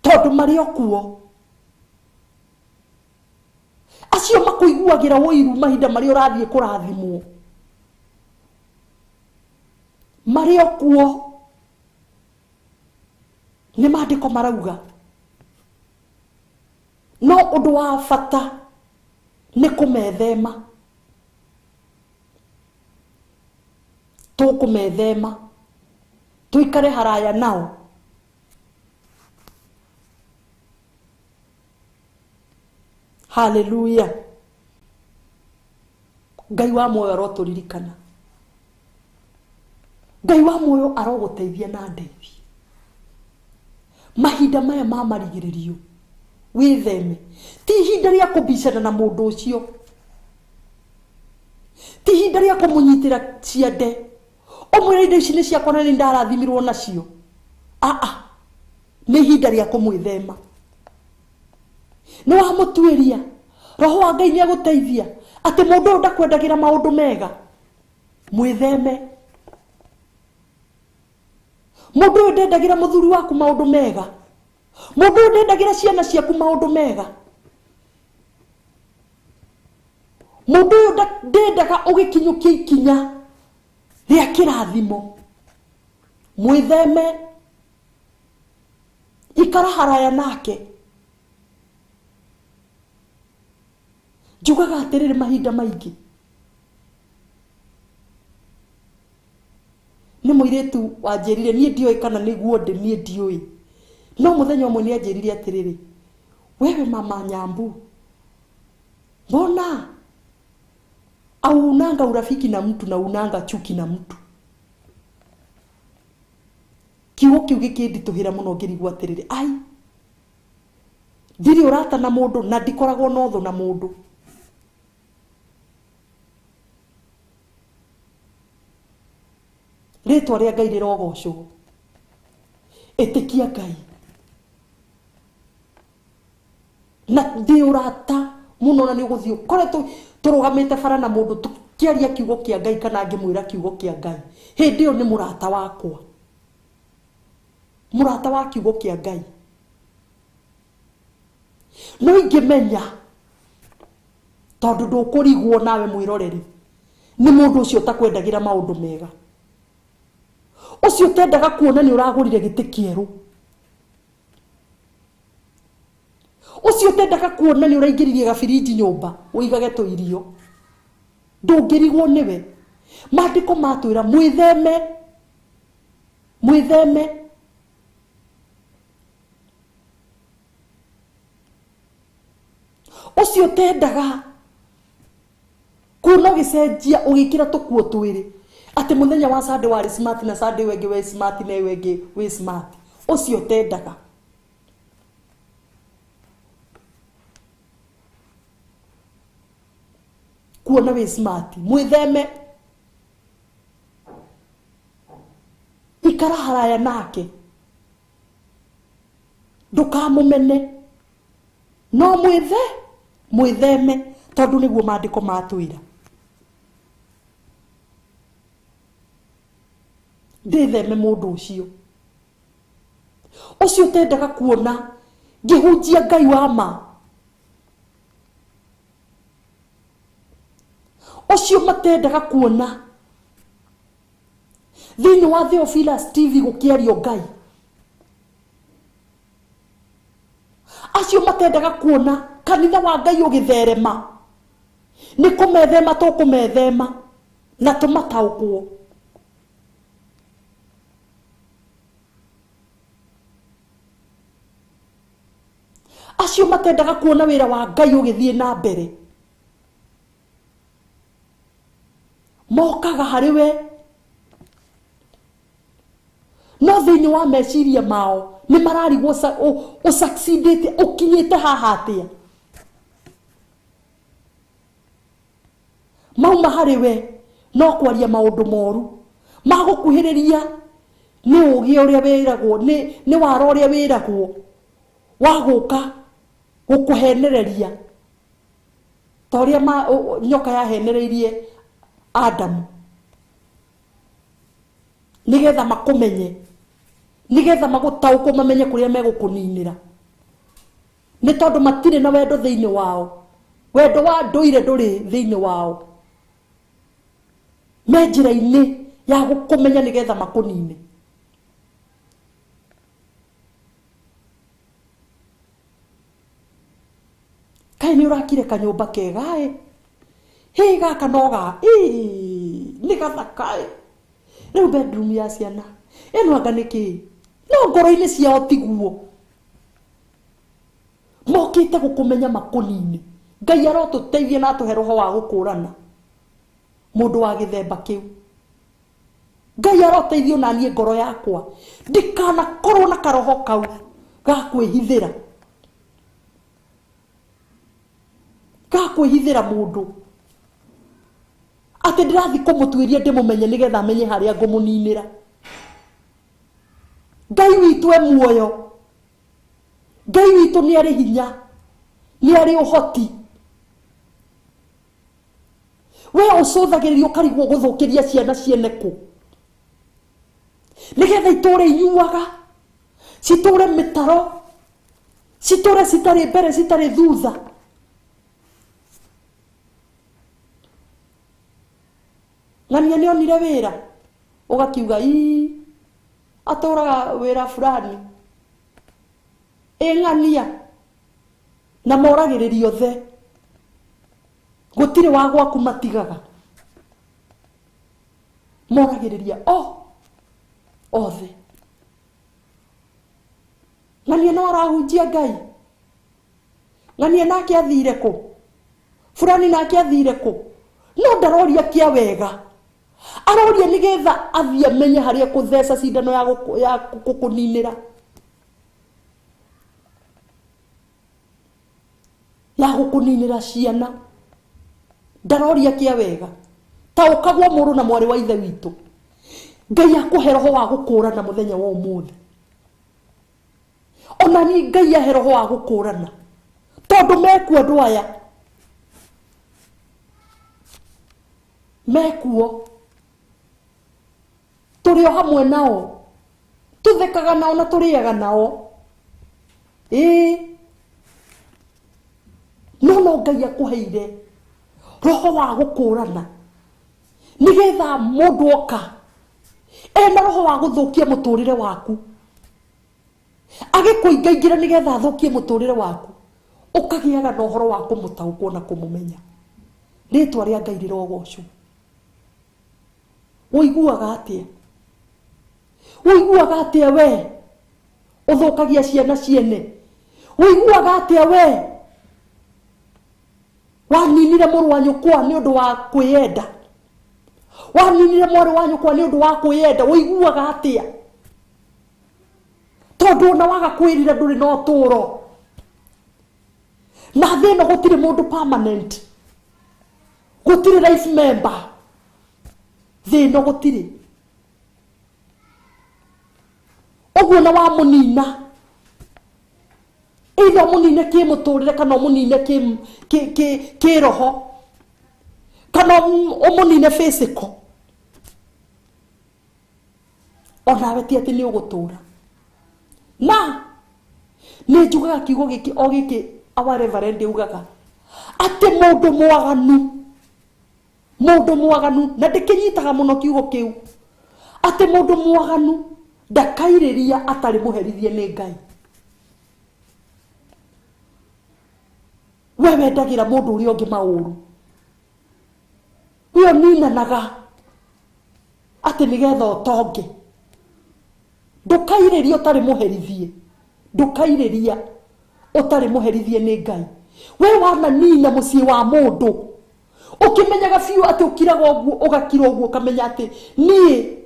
tondũ marĩ o kuo acio makũiguagĩra ũiru mahinda marĩa ũrathiĩ kũrathimwo marĩ o kuo nĩ maandĩko marauga no ũndũ wa bata nĩ kũmethema tũkũmethema tũikare haraya nao haleluya Ngai wa muoyo arotũririkana Ngai wa muoyo arogũteithia na ndeithie mahinda maya ma marigĩrĩrio wĩtheme ti ihinda rĩa kũbicana na mũndũ ũcio ti ihinda rĩa kũmũnyitĩra ciande ũmwĩre indo ici nĩ ciakwa na nĩ ndarathimirwo nacio aa nĩ ihinda rĩa kũmwĩthema nĩ wamũtuĩria roho wa Ngai nĩ agũteithia atĩ mũndũ ũyũ ndakwendagĩra maũndũ mega mwĩtheme mũndũ ũyũ ndendagĩra mũthuri waku maũndũ mega mũndũ ũyũ ndendagĩra ciana ciaku maũndũ mega mũndũ ũyũ ndendaga ũgĩkinyũkia ikinya rĩa kĩrathimo mwĩtheme ikara haraya nake njugaga atĩrĩrĩ mahinda maingĩ nĩ mũirĩtu wanjĩrire niĩ ndiũĩ kana nĩguo ndĩ niĩ ndiũĩ no mũthenya ũmwe nĩ anjĩrire atĩrĩrĩ wewe mama Nyambu mbona aunanga urafiki na mtu na unanga chuki na mtu kiugo kĩu gĩkĩnditũhĩra mũno ngĩrigwo atĩrĩrĩ ai ndirĩ ũrata na mũndũ na ndikoragwo na ũthũ na mũndũ rĩtwa rĩa Ngai rĩrogocwo ĩtĩkia Ngai na ndĩ ũrata mũno na nĩ ũgũthiĩ ũkoretwo tũrũgamĩte bara na mũndũ tũkĩaria kiugo kĩa Ngai kana ngĩmwĩra kiugo kĩa Ngai hĩndĩ ĩyo nĩ mũrata wakwa mũrata wa kiugo kĩa Ngai no ingĩmenya tondũ ndũkũrigwo nawe mwĩroreri nĩ mũndũ ũcio ũtakwendagĩra maũndũ mega ũcio ũtendaga kuona nĩ ũragũrire gĩtĩ kĩerũ ũcio ũtendaga kuona nĩ ũraingĩririe gabirinji nyũmba ũigage tũirio ndũngĩrigwo nĩwe maandĩko matwĩra mwĩtheme mwĩtheme ũcio ũtendaga kuona ũgĩcenjia ũgĩkĩra tũkuo twĩrĩ atĩ mũthenya wa Sunday warĩ smart na Sunday ĩyo ĩngĩ wĩ smart na ĩyo ĩngĩ wĩ smart ũcio ũtendaga kuona wĩ smart mwĩtheme ikara haraya nake ndũkamũmene no mwĩthe mwĩtheme tondũ nĩguo maandĩko matwĩra ndĩtheme mũndũ ũcio ũcio ũtendaga kuona ngĩhunjia Ngai wa ma ũcio matendaga kuona thĩinĩ wa Theophilus TV gũkĩario Ngai acio matendaga kuona kanitha wa Ngai ũgĩtherema Nĩ kũmethema tũkũmethema na tũmataũkwo. Acio matendaga kuona wĩra wa Ngai ũgĩthiĩ na mbere mokaga harĩ we, no thĩinĩ wa meciria mao nĩ mararigwo ũsucceedĩte ũkinyĩte haha atĩa. Mauma harĩ we no kwaria maũndũ moru magũkuhĩrĩria nĩ ũgĩ ũrĩa wĩragwo, nĩ wara ũrĩa wĩragwo wa gũka gũkũhenereria ta ũrĩa nyoka yahenereirie Adamu, nĩgetha makũmenye, nĩgetha magũtaũkwo mamenye kũrĩa megũkũninĩra. Nĩ tondũ matirĩ na wendo thĩinĩ wao, wendo wa ndũire ndũrĩ thĩinĩ wao, me njĩra-inĩ ya gũkũmenya nĩgetha makũnine. Kaĩ nĩ ũrakire kanyũmba kega ĩ, hĩ gaka no ga ĩ nĩ gathaka ĩ, rĩu bedroom ya ciana ĩno anga nĩ kĩĩ? No ngoro-inĩ ciao tiguo, mokĩte gũkũmenya makũnine. Ngai arotũteithia na atũhe roho wa gũkũrana mũndũ wa gĩthemba kĩu. Ngai aroteithio na niĩ ngoro yakwa ndikanakorwo na karoho kau ga kwĩhithĩra, ga kwĩhithĩra mũndũ atĩ ndĩrathiĩ kũmũtuĩria ndĩmũmenye nĩgetha amenye harĩa ngũmũninĩra. Ngai witũ e muoyo, Ngai witũ nĩ arĩ hinya, nĩ arĩ ũhoti. We ũcũthagĩrĩria ũkarigwo gũthũkĩria ciana ciene kũ, nĩgetha itũre inyuaga, citũre mĩtaro, citũre citarĩ mbere citarĩ thutha. Ng'ania nĩ onire wĩra ũgakiuga ii atũraga wĩra fulani, ĩ ng'ania na moragĩrĩria othe, gũtirĩ wa gwaku matigaga, moragĩrĩria o othe. Ng'ania no arahunjia Ngai, ng'ania nake athire kũ, fulani nake athire kũ, no ndaroria kĩa wega, aroria nĩgetha athiĩ amenye harĩa kũtheca cindano ya gũkũninĩra, ya gũkũninĩra ciana. Ndaroria kĩa wega. Taũkagwo mũrũ na mwarĩ wa ithe witũ. Ngai akũhe roho wa gũkũrana mũthenya wa ũmũthĩ. Ona niĩ Ngai ahe roho wa gũkũrana, tondũ mekuo andũ aya, mekuo, tũrĩ o hamwe nao, tũthekaga nao na tũrĩaga nao. Ĩĩ, no no Ngai akũheire roho wa gũkũrana nĩgetha mũndũ oka ena roho wa gũthũkia mũtũrĩre waku, agĩkũingaingĩra nĩgetha athũkie mũtũrĩre waku, ũkagĩaga na ũhoro wa kũmũtaũkwo na kũmũmenya. Rĩtwa rĩa Ngai rĩrogocwo. Ũiguaga atĩa? Ũiguaga atĩa we ũthũkagia ciana ciene? Ũiguaga atĩa we waninire mũrũ wa nyũkwa nĩ ũndũ wa kwĩyenda? Waninire mwarĩ wa nyũkwa nĩ ũndũ wa kwĩyenda? Ũiguaga atĩa? Tondũ ona waga kwĩrira ndũrĩ na ũtũũro. Na thĩ ĩno gũtirĩ mũndũ permanent, gũtirĩ life member, thĩ ĩno gũtirĩ. Ũguo na wamũnina, either ũmũnine kĩmũtũrĩre kana ũmũnine kĩroho kana ũmũnine physical, onawe ti atĩ nĩ ũgũtũra. Na nĩ njugaga kiugo gĩkĩ o gĩkĩ our reverend ugaga atĩ mũndũ mwaganu, mũndũ mwaganu, na ndĩkĩnyitaga mũno kiugo kĩu, atĩ mũndũ mwaganu ndakairĩria atarĩ mũherithie nĩ Ngai. We wendagĩra mũndũ ũrĩa ũngĩ maũru, Nĩkĩ ũninanaga atĩ nĩgetha ũtonge? Ndũkairĩria ũtarĩ mũherithie. Ndũkairĩria ũtarĩ mũherithie nĩ Ngai. We wananina mũciĩ wa mũndũ ũkĩmenyaga biũ atĩ ũkiraga ũguo, ũgakira ũguo, ũkamenya atĩ niĩ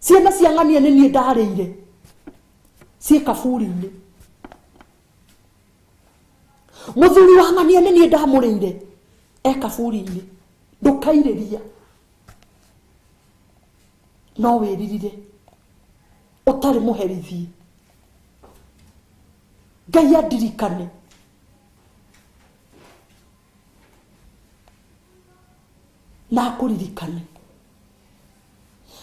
ciana cia ng'ania nĩ niĩ ndarĩire ciĩ kaburi-inĩ. Mũthuri wa ng'ania nĩ niĩ ndamũrĩire e kaburi-inĩ. Ndũkairĩria, no wĩririre ũtarĩ mũherithie. Ngai andirikane. Na akũririkane.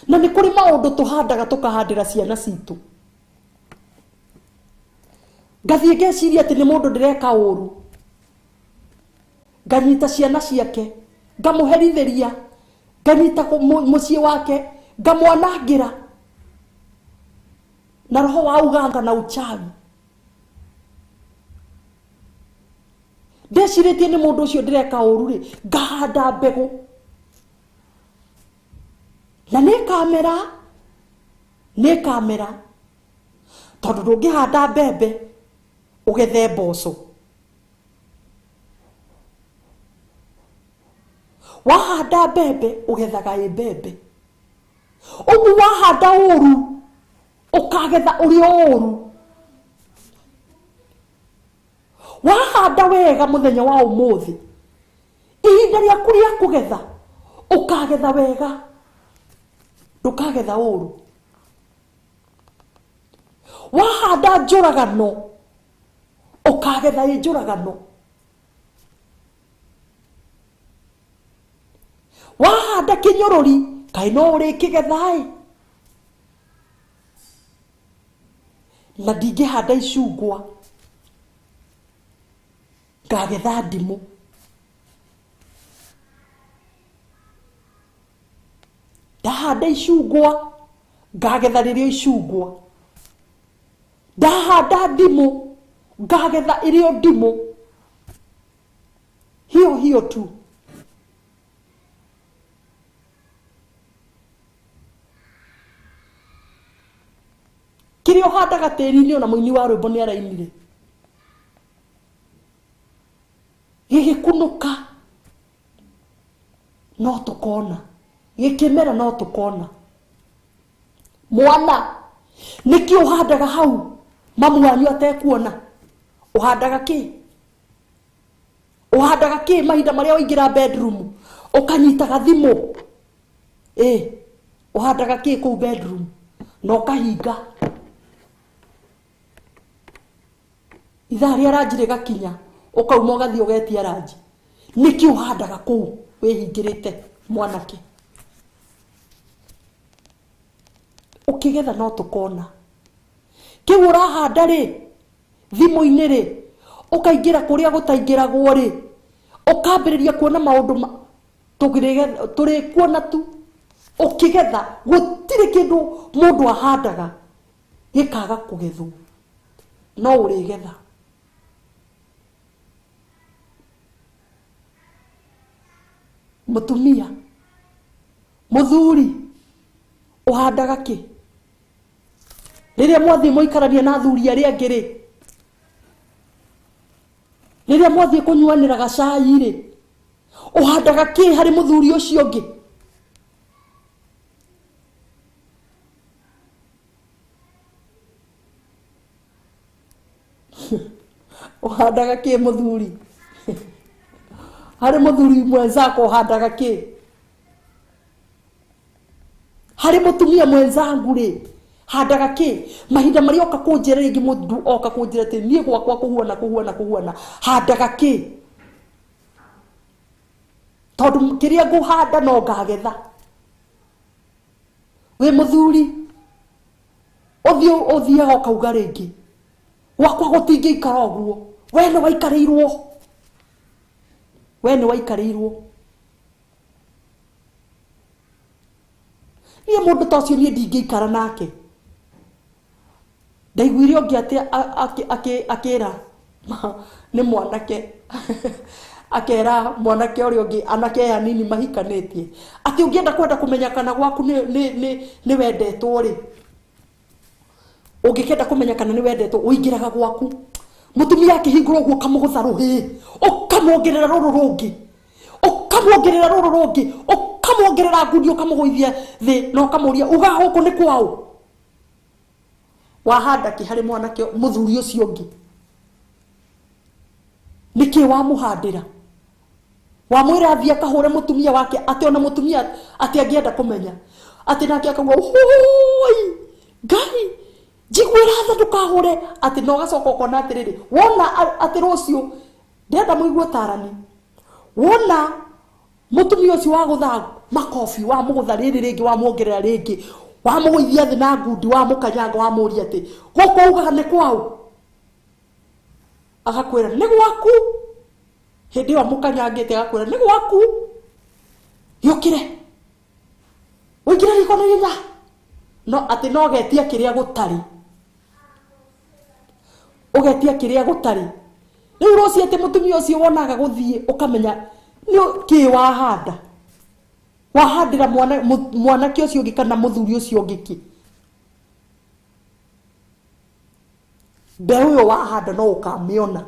Na nĩ kũrĩ maũndũ tũhandaga tũkahandĩra ciana citũ. Ngathiĩ ngeciria atĩ nĩ mũndũ ndĩreka ũru, nganyita ciana ciake, ngamũherithĩria, nganyita mũciĩ wake, ngamwanangĩra na roho wa uganga na uchawi. Ndecirĩtie nĩ mũndũ ũcio ndĩreka ũru rĩ, ngahanda mbegũ na nĩ kamera, nĩ kamera, tondũ ndũngĩhanda mbembe ũgethe mboco. Wahanda mbembe ũgethaga ĩ mbembe. Ũguo wahanda ũru ũkagetha ũrĩ ũru. Wahanda wega mũthenya wa ũmũthĩ, ihinda rĩaku rĩa kũgetha ũkagetha wega, ndũkagetha ũru. Wahanda njũragano ũkagetha ĩ njũragano. Wahanda kĩnyũrũri kaĩ no ũrĩkĩgetha ĩ. Na ndingĩhanda icungwa ngagetha ndimũ. Ndahanda icungwa ngagetha rĩrĩa icungwa. Ndahanda ndimũ ngagetha ĩrĩa ndimũ. Hiyo hiyo tu. Kĩrĩa ũhandaga tĩri-inĩ ona mũini wa rwĩmbo nĩ arainire. Gĩgĩkunũka no tũkona, gĩkĩmera no tũkona. Mwana, nĩkĩ ũhandaga hau mamu wanyu atekuona? Ũhandaga kĩ? Ũhandaga kĩ mahinda marĩa waingĩra bedroom ũkanyitaga thimũ? Ĩ, ũhandaga kĩ kũu bedroom na ũkahinga? Ithaa rĩa ranji rĩgakinya ũkauma ũgathiĩ ũgetia ranji. Nĩkĩ ũhandaga kũu wĩhingĩrĩte mwanake? Ũkĩgetha no tũkona. Kĩu ũrahanda rĩ thimũ-inĩ rĩ, ũkaingĩra kũrĩa gũtaingĩragwo rĩ, ũkambĩrĩria kuona maũndũ tũrĩkuona tu. Ũkĩgetha gũtirĩ kĩndũ mũndũ ahandaga gĩkaga kũgethwo, no ũrĩgetha. Mũtumia, mũthuri, ũhandaga kĩ? Rĩrĩa mwathiĩ mũikarania na athuri arĩa angĩ rĩ, rĩrĩa mwathiĩ kũnyuanĩra gacai rĩ, ũhandaga kĩ harĩ mũthuri ũcio ũngĩ? Ũhandaga kĩ mũthuri? Harĩ mũthuri mwenzako ũhandaga kĩ? Harĩ mũtumia mwenzangu rĩ, handaga kĩ? Mahinda marĩa oka kũnjĩra rĩngĩ mũndũ oka kũnjĩra atĩ niĩ gwakwa kũhuana kũhuana kũhuana, handaga kĩ? Tondũ kĩrĩa ngũhanda no ngagetha. Wĩ mũthuri ũthiĩ ũthiaga ũkauga rĩngĩ gwakwa gũtingĩikara ũguo, we nĩ waikarĩirwo, we nĩ waikarĩirwo. Niĩ mũndũ ta ũcio niĩ ndingĩikara nake. Ndaiguire ũngĩ atĩ akĩra nĩ mwanake Akera mwanake ũrĩa ũngĩ anake aya anini mahikanĩtie atĩ ũngĩenda kwenda kũmenya kana gwaku nĩ wendetwo rĩ, ũngĩkenda kũmenya kana nĩ wendetwo ũingĩraga gwaku mũtumia akĩhingũra ũguo ũkamũgũtha rũhĩ, ũkamwongerera rũrũ rũngĩ, ũkamwongerera rũrũ rũngĩ, ũkamwongerera ngundi, ũkamũgũithia thĩ na ũkamũria uga gũkũ nĩ kwaũ. Wahanda kĩ harĩ mwanake mũthuri ũcio ũngĩ? Nĩkĩ wamũhandĩra? Wamwĩra athiĩ akahũre mũtumia wake, atĩ ona mũtumia atĩ angĩenda kũmenya atĩ nake akauga hoi Ngai njiguĩra tha ndũkahũre, atĩ na ũgacoka ũkona atĩrĩrĩ, wona atĩ rũciũ ndĩrenda mũigue ũtarani, wona mũtumia ũcio wagũtha makobi, wamũgũtha rĩrĩ rĩngĩ, wamwongerera rĩngĩ, wamũgũithia thĩ na ngundi, wamũkanyanga, wamũria atĩ gũkũ ugaga nĩ kwaũ, agakwĩra nĩ gwaku. Hĩndĩ ĩyo mũkanyangĩte agakwĩra nĩ gwaku, gĩũkĩre ũingĩre riko na ihenya. No atĩ no ũgetia kĩrĩa gũtarĩ, ũgetia kĩrĩa gũtarĩ. Rĩu rũciũ atĩ mũtumia ũcio wonaga gũthiĩ ũkamenya nĩ kĩ wahanda, wahandĩra mwanake ũcio ũngĩ kana mũthuri ũcio ũngĩ kĩ. Mbeũ ĩyo wahanda no ũkamĩona.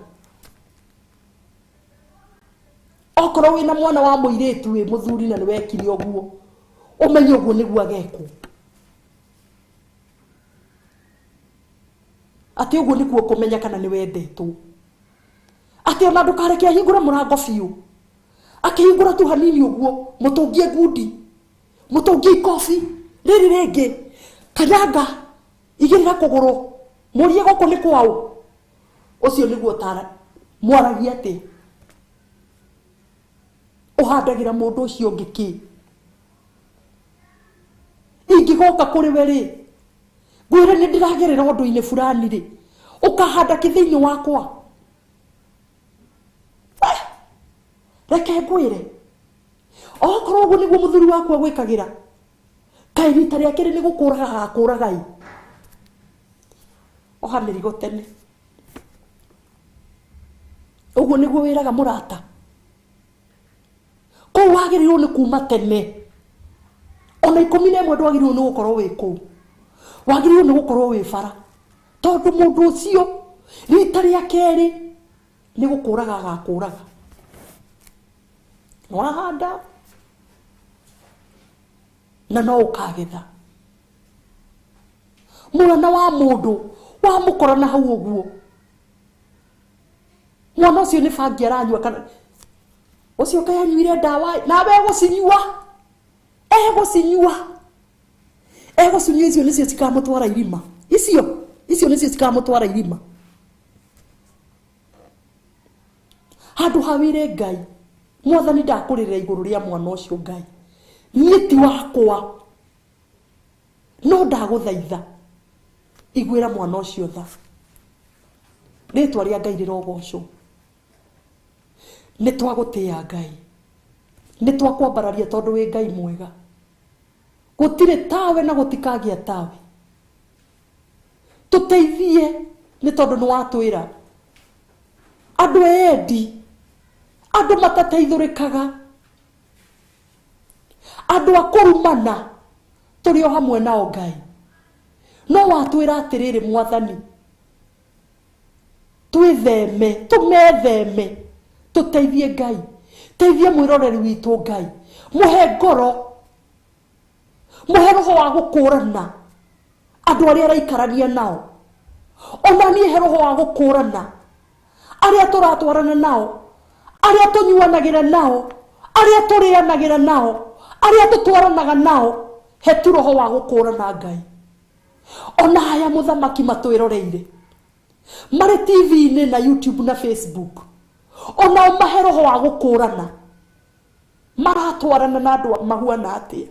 Okorwo wĩna mwana wa mũirĩtu wĩ mũthuri na nĩwekire ũguo, ũmenye ũguo nĩguo agekwo, atĩ ũguo nĩguo kũmenya kana nĩwendetwo. Atĩ ona ndũkareke ahingũre mũrango biũ, akĩhingũra tu hanini ũguo, mũtũngie ngundi, mũtũngie ikobi rĩrĩ rĩngĩ, kanyanga igĩrĩra kũgũrũ, mũrie gũkũ nĩ kwaũ. Ũcio nĩguo tara mwaragia atĩ ũhandagĩra mũndũ ũcio ũngĩ kĩ. Ingĩgoka kũrĩ we rĩ, ngwĩre nĩ ndĩragerera ũndũ-inĩ fulani rĩ, ũkahanda kĩ thĩinĩ wakwa? Reke ngwĩre, okorwo ũguo nĩguo mũthuri waku agwĩkagĩra, kaĩ rita rĩa kerĩ nĩ gũkũraga agakũraga ĩ. Oha mĩrigo tene. Ũguo nĩguo wĩraga mũrata. Kũu wagĩrĩirwo nĩ kuma tene. Ona 11 ndwagĩrĩirwo nĩ gũkorwo wĩ kũu, wagĩrĩirwo nĩ gũkorwo wĩ bara, tondũ mũndũ ũcio rita rĩa kerĩ nĩ gũkũraga agakũraga. Wahanda na no ũkagetha. Mwana wa mũndũ wamũkora na hau ũguo, mwana ũcio nĩ bangi aranyua, kana ũcio kaĩ anyuire ndawa nawe egũcinyua, egũcinyua, egũcinyua. Icio nĩcio cikamũtwara irima, icio nĩcio cikamũtwara irima. Handũ ha wĩre Ngai, Mwathani ndakũrĩrĩra igũrũ rĩa mwana ũcio Ngai, niĩ ti wakwa, no ndagũthaitha iguĩra mwana ũcio tha. Rĩtwa rĩa Ngai rĩrogocwo. Nĩ twagũtĩĩa Ngai, nĩ twakwambararia tondũ wĩ Ngai mwega. Gũtirĩ tawe na gũtikagĩa tawe. Tũteithie nĩ tondũ nĩ watwĩra andũ endi, andũ matateithũrĩkaga, andũ a kũrumana, tũrĩ o hamwe nao Ngai. No watwĩra atĩrĩrĩ Mwathani, twĩtheme, tũmetheme, tũteithie Ngai, teithie mwĩroreri witũ Ngai, mũhe ngoro, mũhe roho wa gũkũrana andũ arĩa araikarania nao, ona niĩ he roho wa gũkũrana arĩa tũratwarana nao, arĩa tũnyuanagĩra nao, arĩa tũrĩanagĩra nao, arĩa tũtwaranaga nao, he tu roho wa gũkũrana Ngai. Ona aya mũthamaki matwĩroreire marĩ TV-inĩ na YouTube na Facebook, onao mahe roho wa gũkũrana, maratwarana na andũ mahuana atĩa,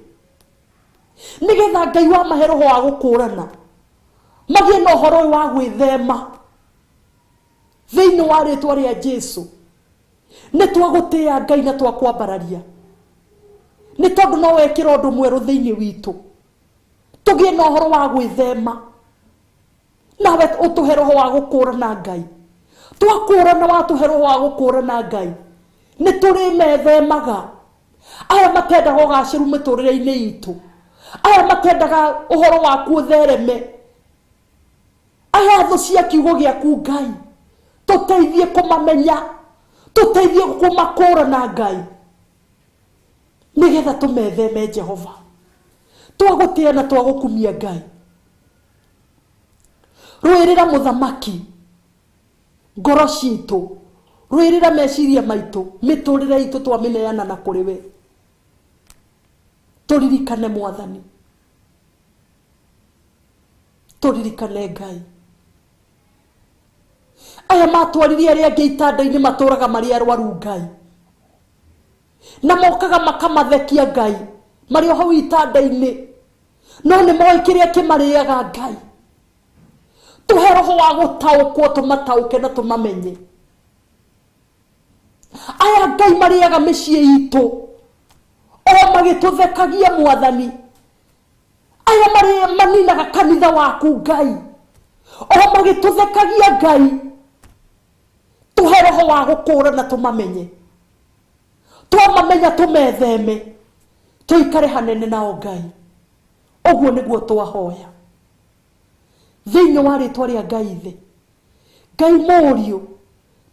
nĩgetha Ngai wa mahe roho wa gũkũrana magĩe na ũhoro ũyũ wa gwĩthema thĩinĩ wa rĩtwa rĩa Jesu. Nĩ twagũtĩĩa Ngai na twakwambararia, nĩ tondũ no wekĩra ũndũ mwerũ thĩinĩ witũ, tũgĩe na ũhoro wa gwĩthema, nawe ũtũhe roho wa gũkũrana Ngai. Twakũrana watũhe roho wa gũkũrana Ngai, Nĩ tũrĩ methemaga. Aya matendaga ũgacĩru mĩtũrĩre-inĩ itũ. Aya matendaga ũhoro waku ũthereme. Aya thũ cia kiugo gĩaku Ngai. Tũteithie kũmamenya. Tũteithie kũmakũrana Ngai. Nĩgetha tũmetheme Jehova. Twagũtĩĩa na twagũkumia Ngai. Rũĩrĩra mũthamaki ngoro citũ, rũĩrĩra meciria maitũ, mĩtũrĩre itũ twamĩneana na kũrĩ we. Tũririkane Mwathani, tũririkane Ngai. Aya matwaririe arĩa angĩ itanda-inĩ matũraga marĩ arwaru Ngai, na mokaga makamathekia Ngai marĩ o hau itanda-inĩ, no nĩ moĩ kĩrĩa kĩmarĩaga Ngai. Tũhe roho wa gũtaũkwo, tũmataũke na tũmamenye. Aya Ngai marĩaga mĩciĩ itũ o magĩtũthekagia Mwathani. Aya maninaga kanitha waku Ngai o magĩtũthekagia Ngai. Tũhe roho wa gũkũũra na tũmamenye. Twamamenya tũmetheme, tũikare hanene nao Ngai. Ũguo nĩguo twahoya thĩinĩ wa rĩtwa rĩa Ngai Ithe, Ngai Mũriũ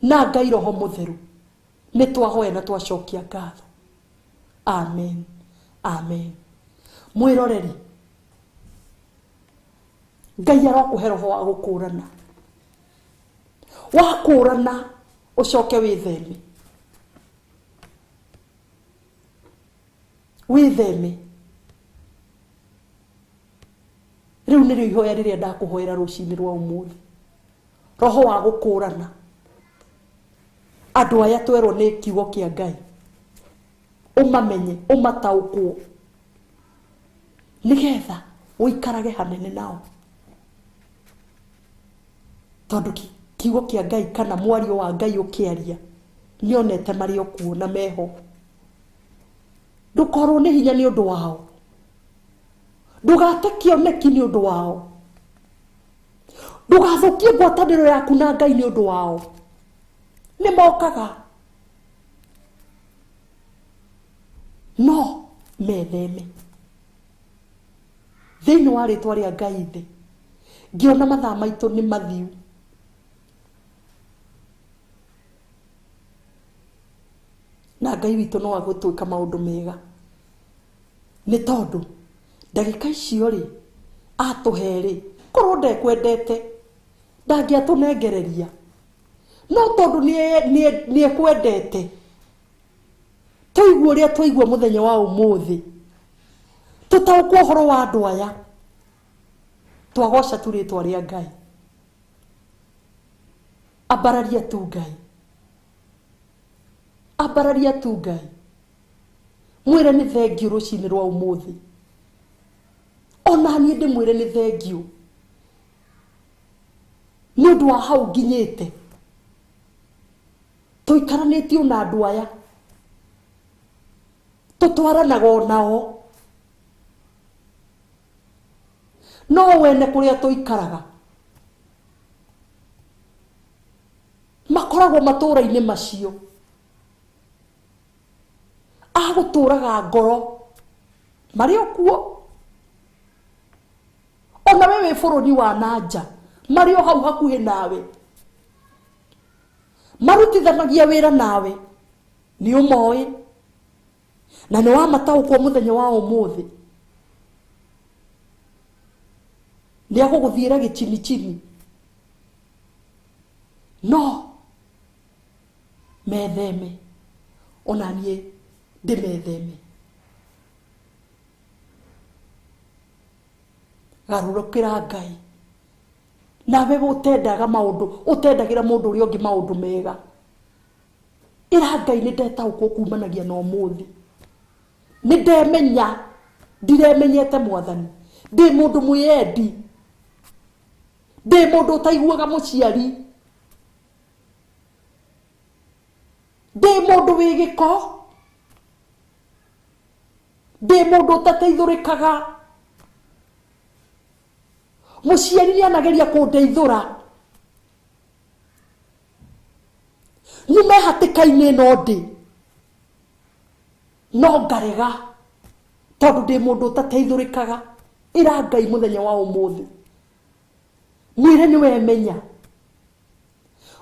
na Ngai Roho Mũtheru. Nĩ twahoya na twacokia ngatho. Amen, amen. Mwĩroreri, Ngai arokũhe roho wa gũkũrana. Wakũrana ũcoke wĩtheme. Wĩtheme. Rĩu nĩrĩo ihoya rĩrĩa ndakũhoera rũcinĩ rwa ũmũthĩ. Roho wa gũkũrana. Andũ aya twerwo nĩ kiugo kĩa Ngai. Ũmamenye, ũmataũkwo. Nĩgetha ũikarage hanene nao. Tondũ kiugo kĩa Ngai kana mwario wa Ngai ũkĩaria nĩonete marĩ o kuo na meho. Ndũkorwo nĩ hinya nĩ ũndũ wao. Ndũgate kĩoneki nĩ ũndũ wao. Ndũgathũkie ngwatanĩro yaku na Ngai nĩ ũndũ wao. Nĩ mokaga. No metheme. Thĩinĩ wa rĩtwa rĩa Ngai Ithe, ngĩona mathaa maitũ nĩ mathiu. Na Ngai witũ no agũtwĩka maũndũ mega. Nĩ tondũ ndagĩka icio rĩ, atũhe rĩ, korwo ndekwendete, ndangĩatũnengereria. No tondũ nĩ ekwendete, tũigue ũrĩa twaigua mũthenya wa ũmũthĩ, tũtaũkwo ũhoro wa andũ aya, twagoca tu rĩtwa rĩa Ngai. Ambararia tu Ngai. Ambararia tu Ngai. Mwĩre nĩ thengiũ rũcinĩ rwa ũmũthĩ. Ona niĩ ndĩmwĩre nĩ thengiũ. Nĩ ũndũ wa hau nginyĩte. Tũikaranĩtio na andũ aya. Tũtwaranaga o nao. No wene kũrĩa tũikaraga. Makoragwo matũũra-inĩ macio. Agũtũraga ngoro marĩ o kuo. Ona we wĩ bũrũri wa nanja, marĩ o hau hakuhĩ nawe. Marutithanagia wĩra nawe, nĩ ũmoĩ. Na nĩ wamataũkwo mũthenya wa ũmũthĩ. Nĩ agũgũthiĩra gĩchini chini. No metheme. Ona niĩ ndĩmetheme. Garũrũkĩra Ngai. Nawe ũtendaga maũndũ, ũtendagĩra mũndũ ũrĩa ũngĩ maũndũ mega. Ĩra Ngai nĩ ndetaũkwo kumanagia na ũmũthĩ. Nĩ ndemenya, ndiremenyete Mwathani. Ndĩ mũndũ mwĩyendi. Ndĩ mũndũ ũtaiguaga mũciari. Ndĩ mũndũ wĩ gĩko. Ndĩ mũndũ ũtateithũrĩkaga. Mũciari nĩ anageria kũndeithũra. Nyume hatĩka-inĩ ĩno ndĩ. No ngarega tondũ ndĩ mũndũ ũtateithũrĩkaga. Ĩra Ngai mũthenya wa ũmũthĩ, mwĩre nĩ wemenya,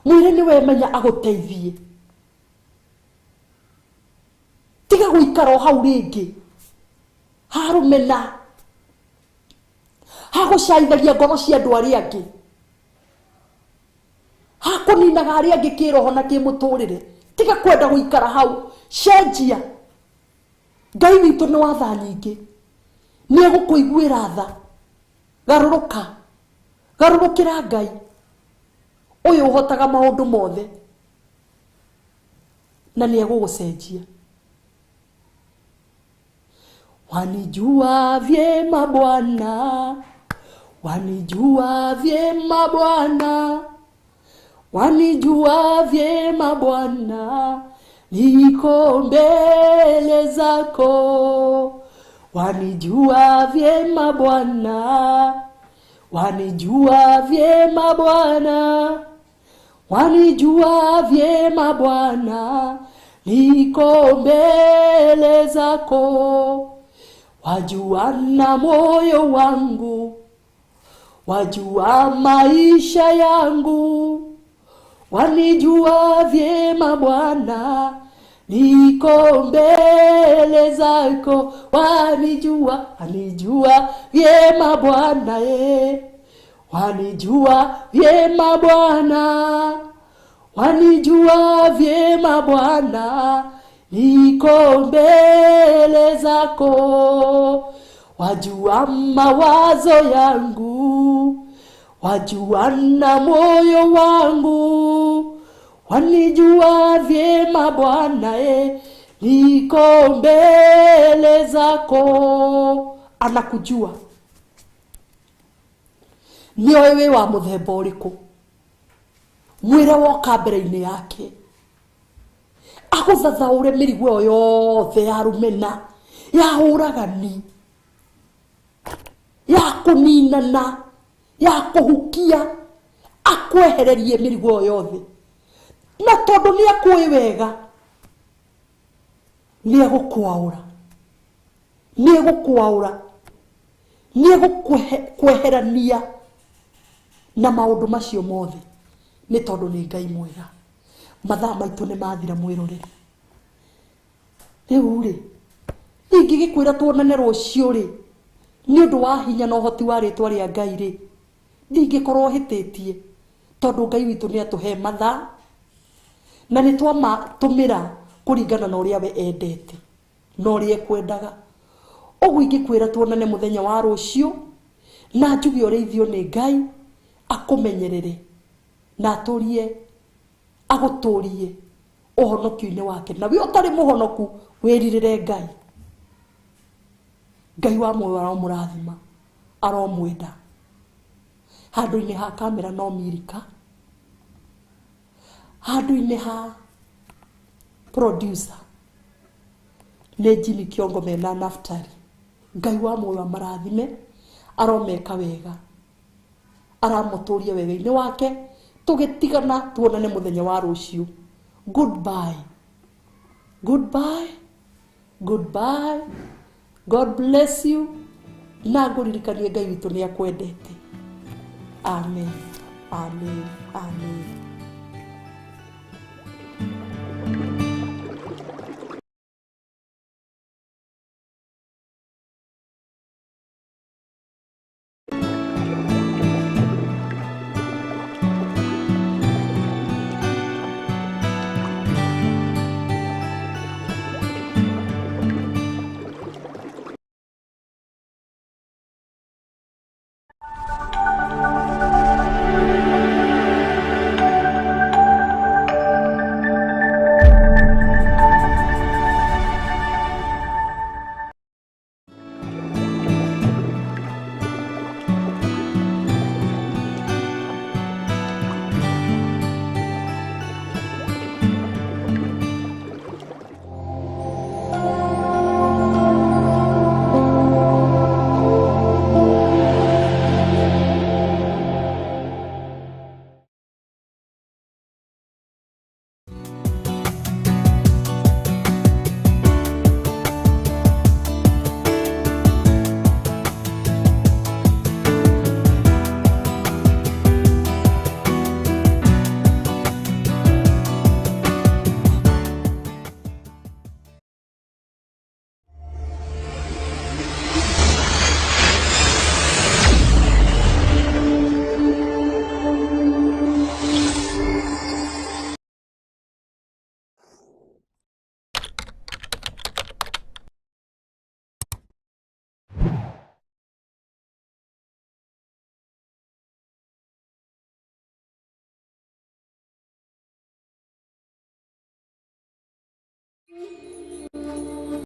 mwĩre nĩ wemenya agũteithie. Tiga gũikara o hau rĩngĩ harũmena, hagũcaithagia ngoro cia andũ arĩa angĩ, hakũninaga arĩa angĩ kĩroho na kĩmũtũrĩre. Tiga kwenda gũikara hau, cenjia. Ngai witũ nĩ wa tha nyingĩ, nĩ egũkũiguĩra tha. Garũrũka, garũrũkĩra Ngai ũyũ ũhotaga maũndũ mothe, na nĩ egũgũcenjia. Wanijua vyema Bwana, wanijua vyema Bwana, wanijua vyema Bwana, niko mbele zako. Wanijua vyema Bwana, wanijua vyema Bwana, wanijua vyema Bwana, niko mbele zako. Wajua na moyo wangu, wajua maisha yangu, wanijua vyema Bwana, niko mbele zako. Wanijua, wanijua vyema Bwana, wanijua vyema Bwana, wanijua vyema Bwana, niko mbele zako. Wajua mawazo yangu, wajua na moyo wangu, wanijua vyema Bwana, niko mbele zako. Anakujua. Nĩoĩ wĩ wa mũthemba ũrĩkũ. Mwĩre woka mbere-inĩ yake, agũthathaũre mĩrigo ĩyo yothe ya rũmena, ya ũragani, ya kũninana, ya kũhukia, akwehererie mĩrigo ĩyo yothe. Na tondũ nĩ akũĩ wega, nĩ egũkwaũra, nĩ egũkwaũra, nĩ egũkweherania na maũndũ macio mothe, nĩ tondũ nĩ Ngai mwega. Mathaa maitũ nĩ mathira mwĩroreri. Rĩu rĩ, ingĩgĩkwĩra tuonane rũciũ rĩ, nĩ ũndũ wa hinya na ũhoti wa rĩtwa rĩa Ngai rĩ, ndingĩkorwo hĩtĩtie, tondũ Ngai witũ nĩ atũhe mathaa na nĩ twamatũmĩra kũringana na ũrĩa we endete na ũrĩa ekwendaga. Ũguo ingĩkwĩra tuonane mũthenya wa rũciũ, na njuge ũrĩithio nĩ Ngai, akũmenyerere na atũrie, agũtũrie ũhonokio-inĩ wake. Na we ũtarĩ mũhonoku, wĩrirĩre Ngai. Ngai wa muoyo aromũrathima, aromwenda. Handũ-inĩ ha kamera no Mirika, handũ-inĩ ha producer nĩ Jimmy Kiongo mena Naftali. Ngai wa muoyo amarathime, aromeka wega, aramũtũria wega-inĩ wake. Tũgĩtigana tuonane mũthenya wa rũciũ. Goodbye, goodbye, goodbye. God bless you. Na ngũririkanie Ngai witũ nĩ akwendete. Amen, amen, amen.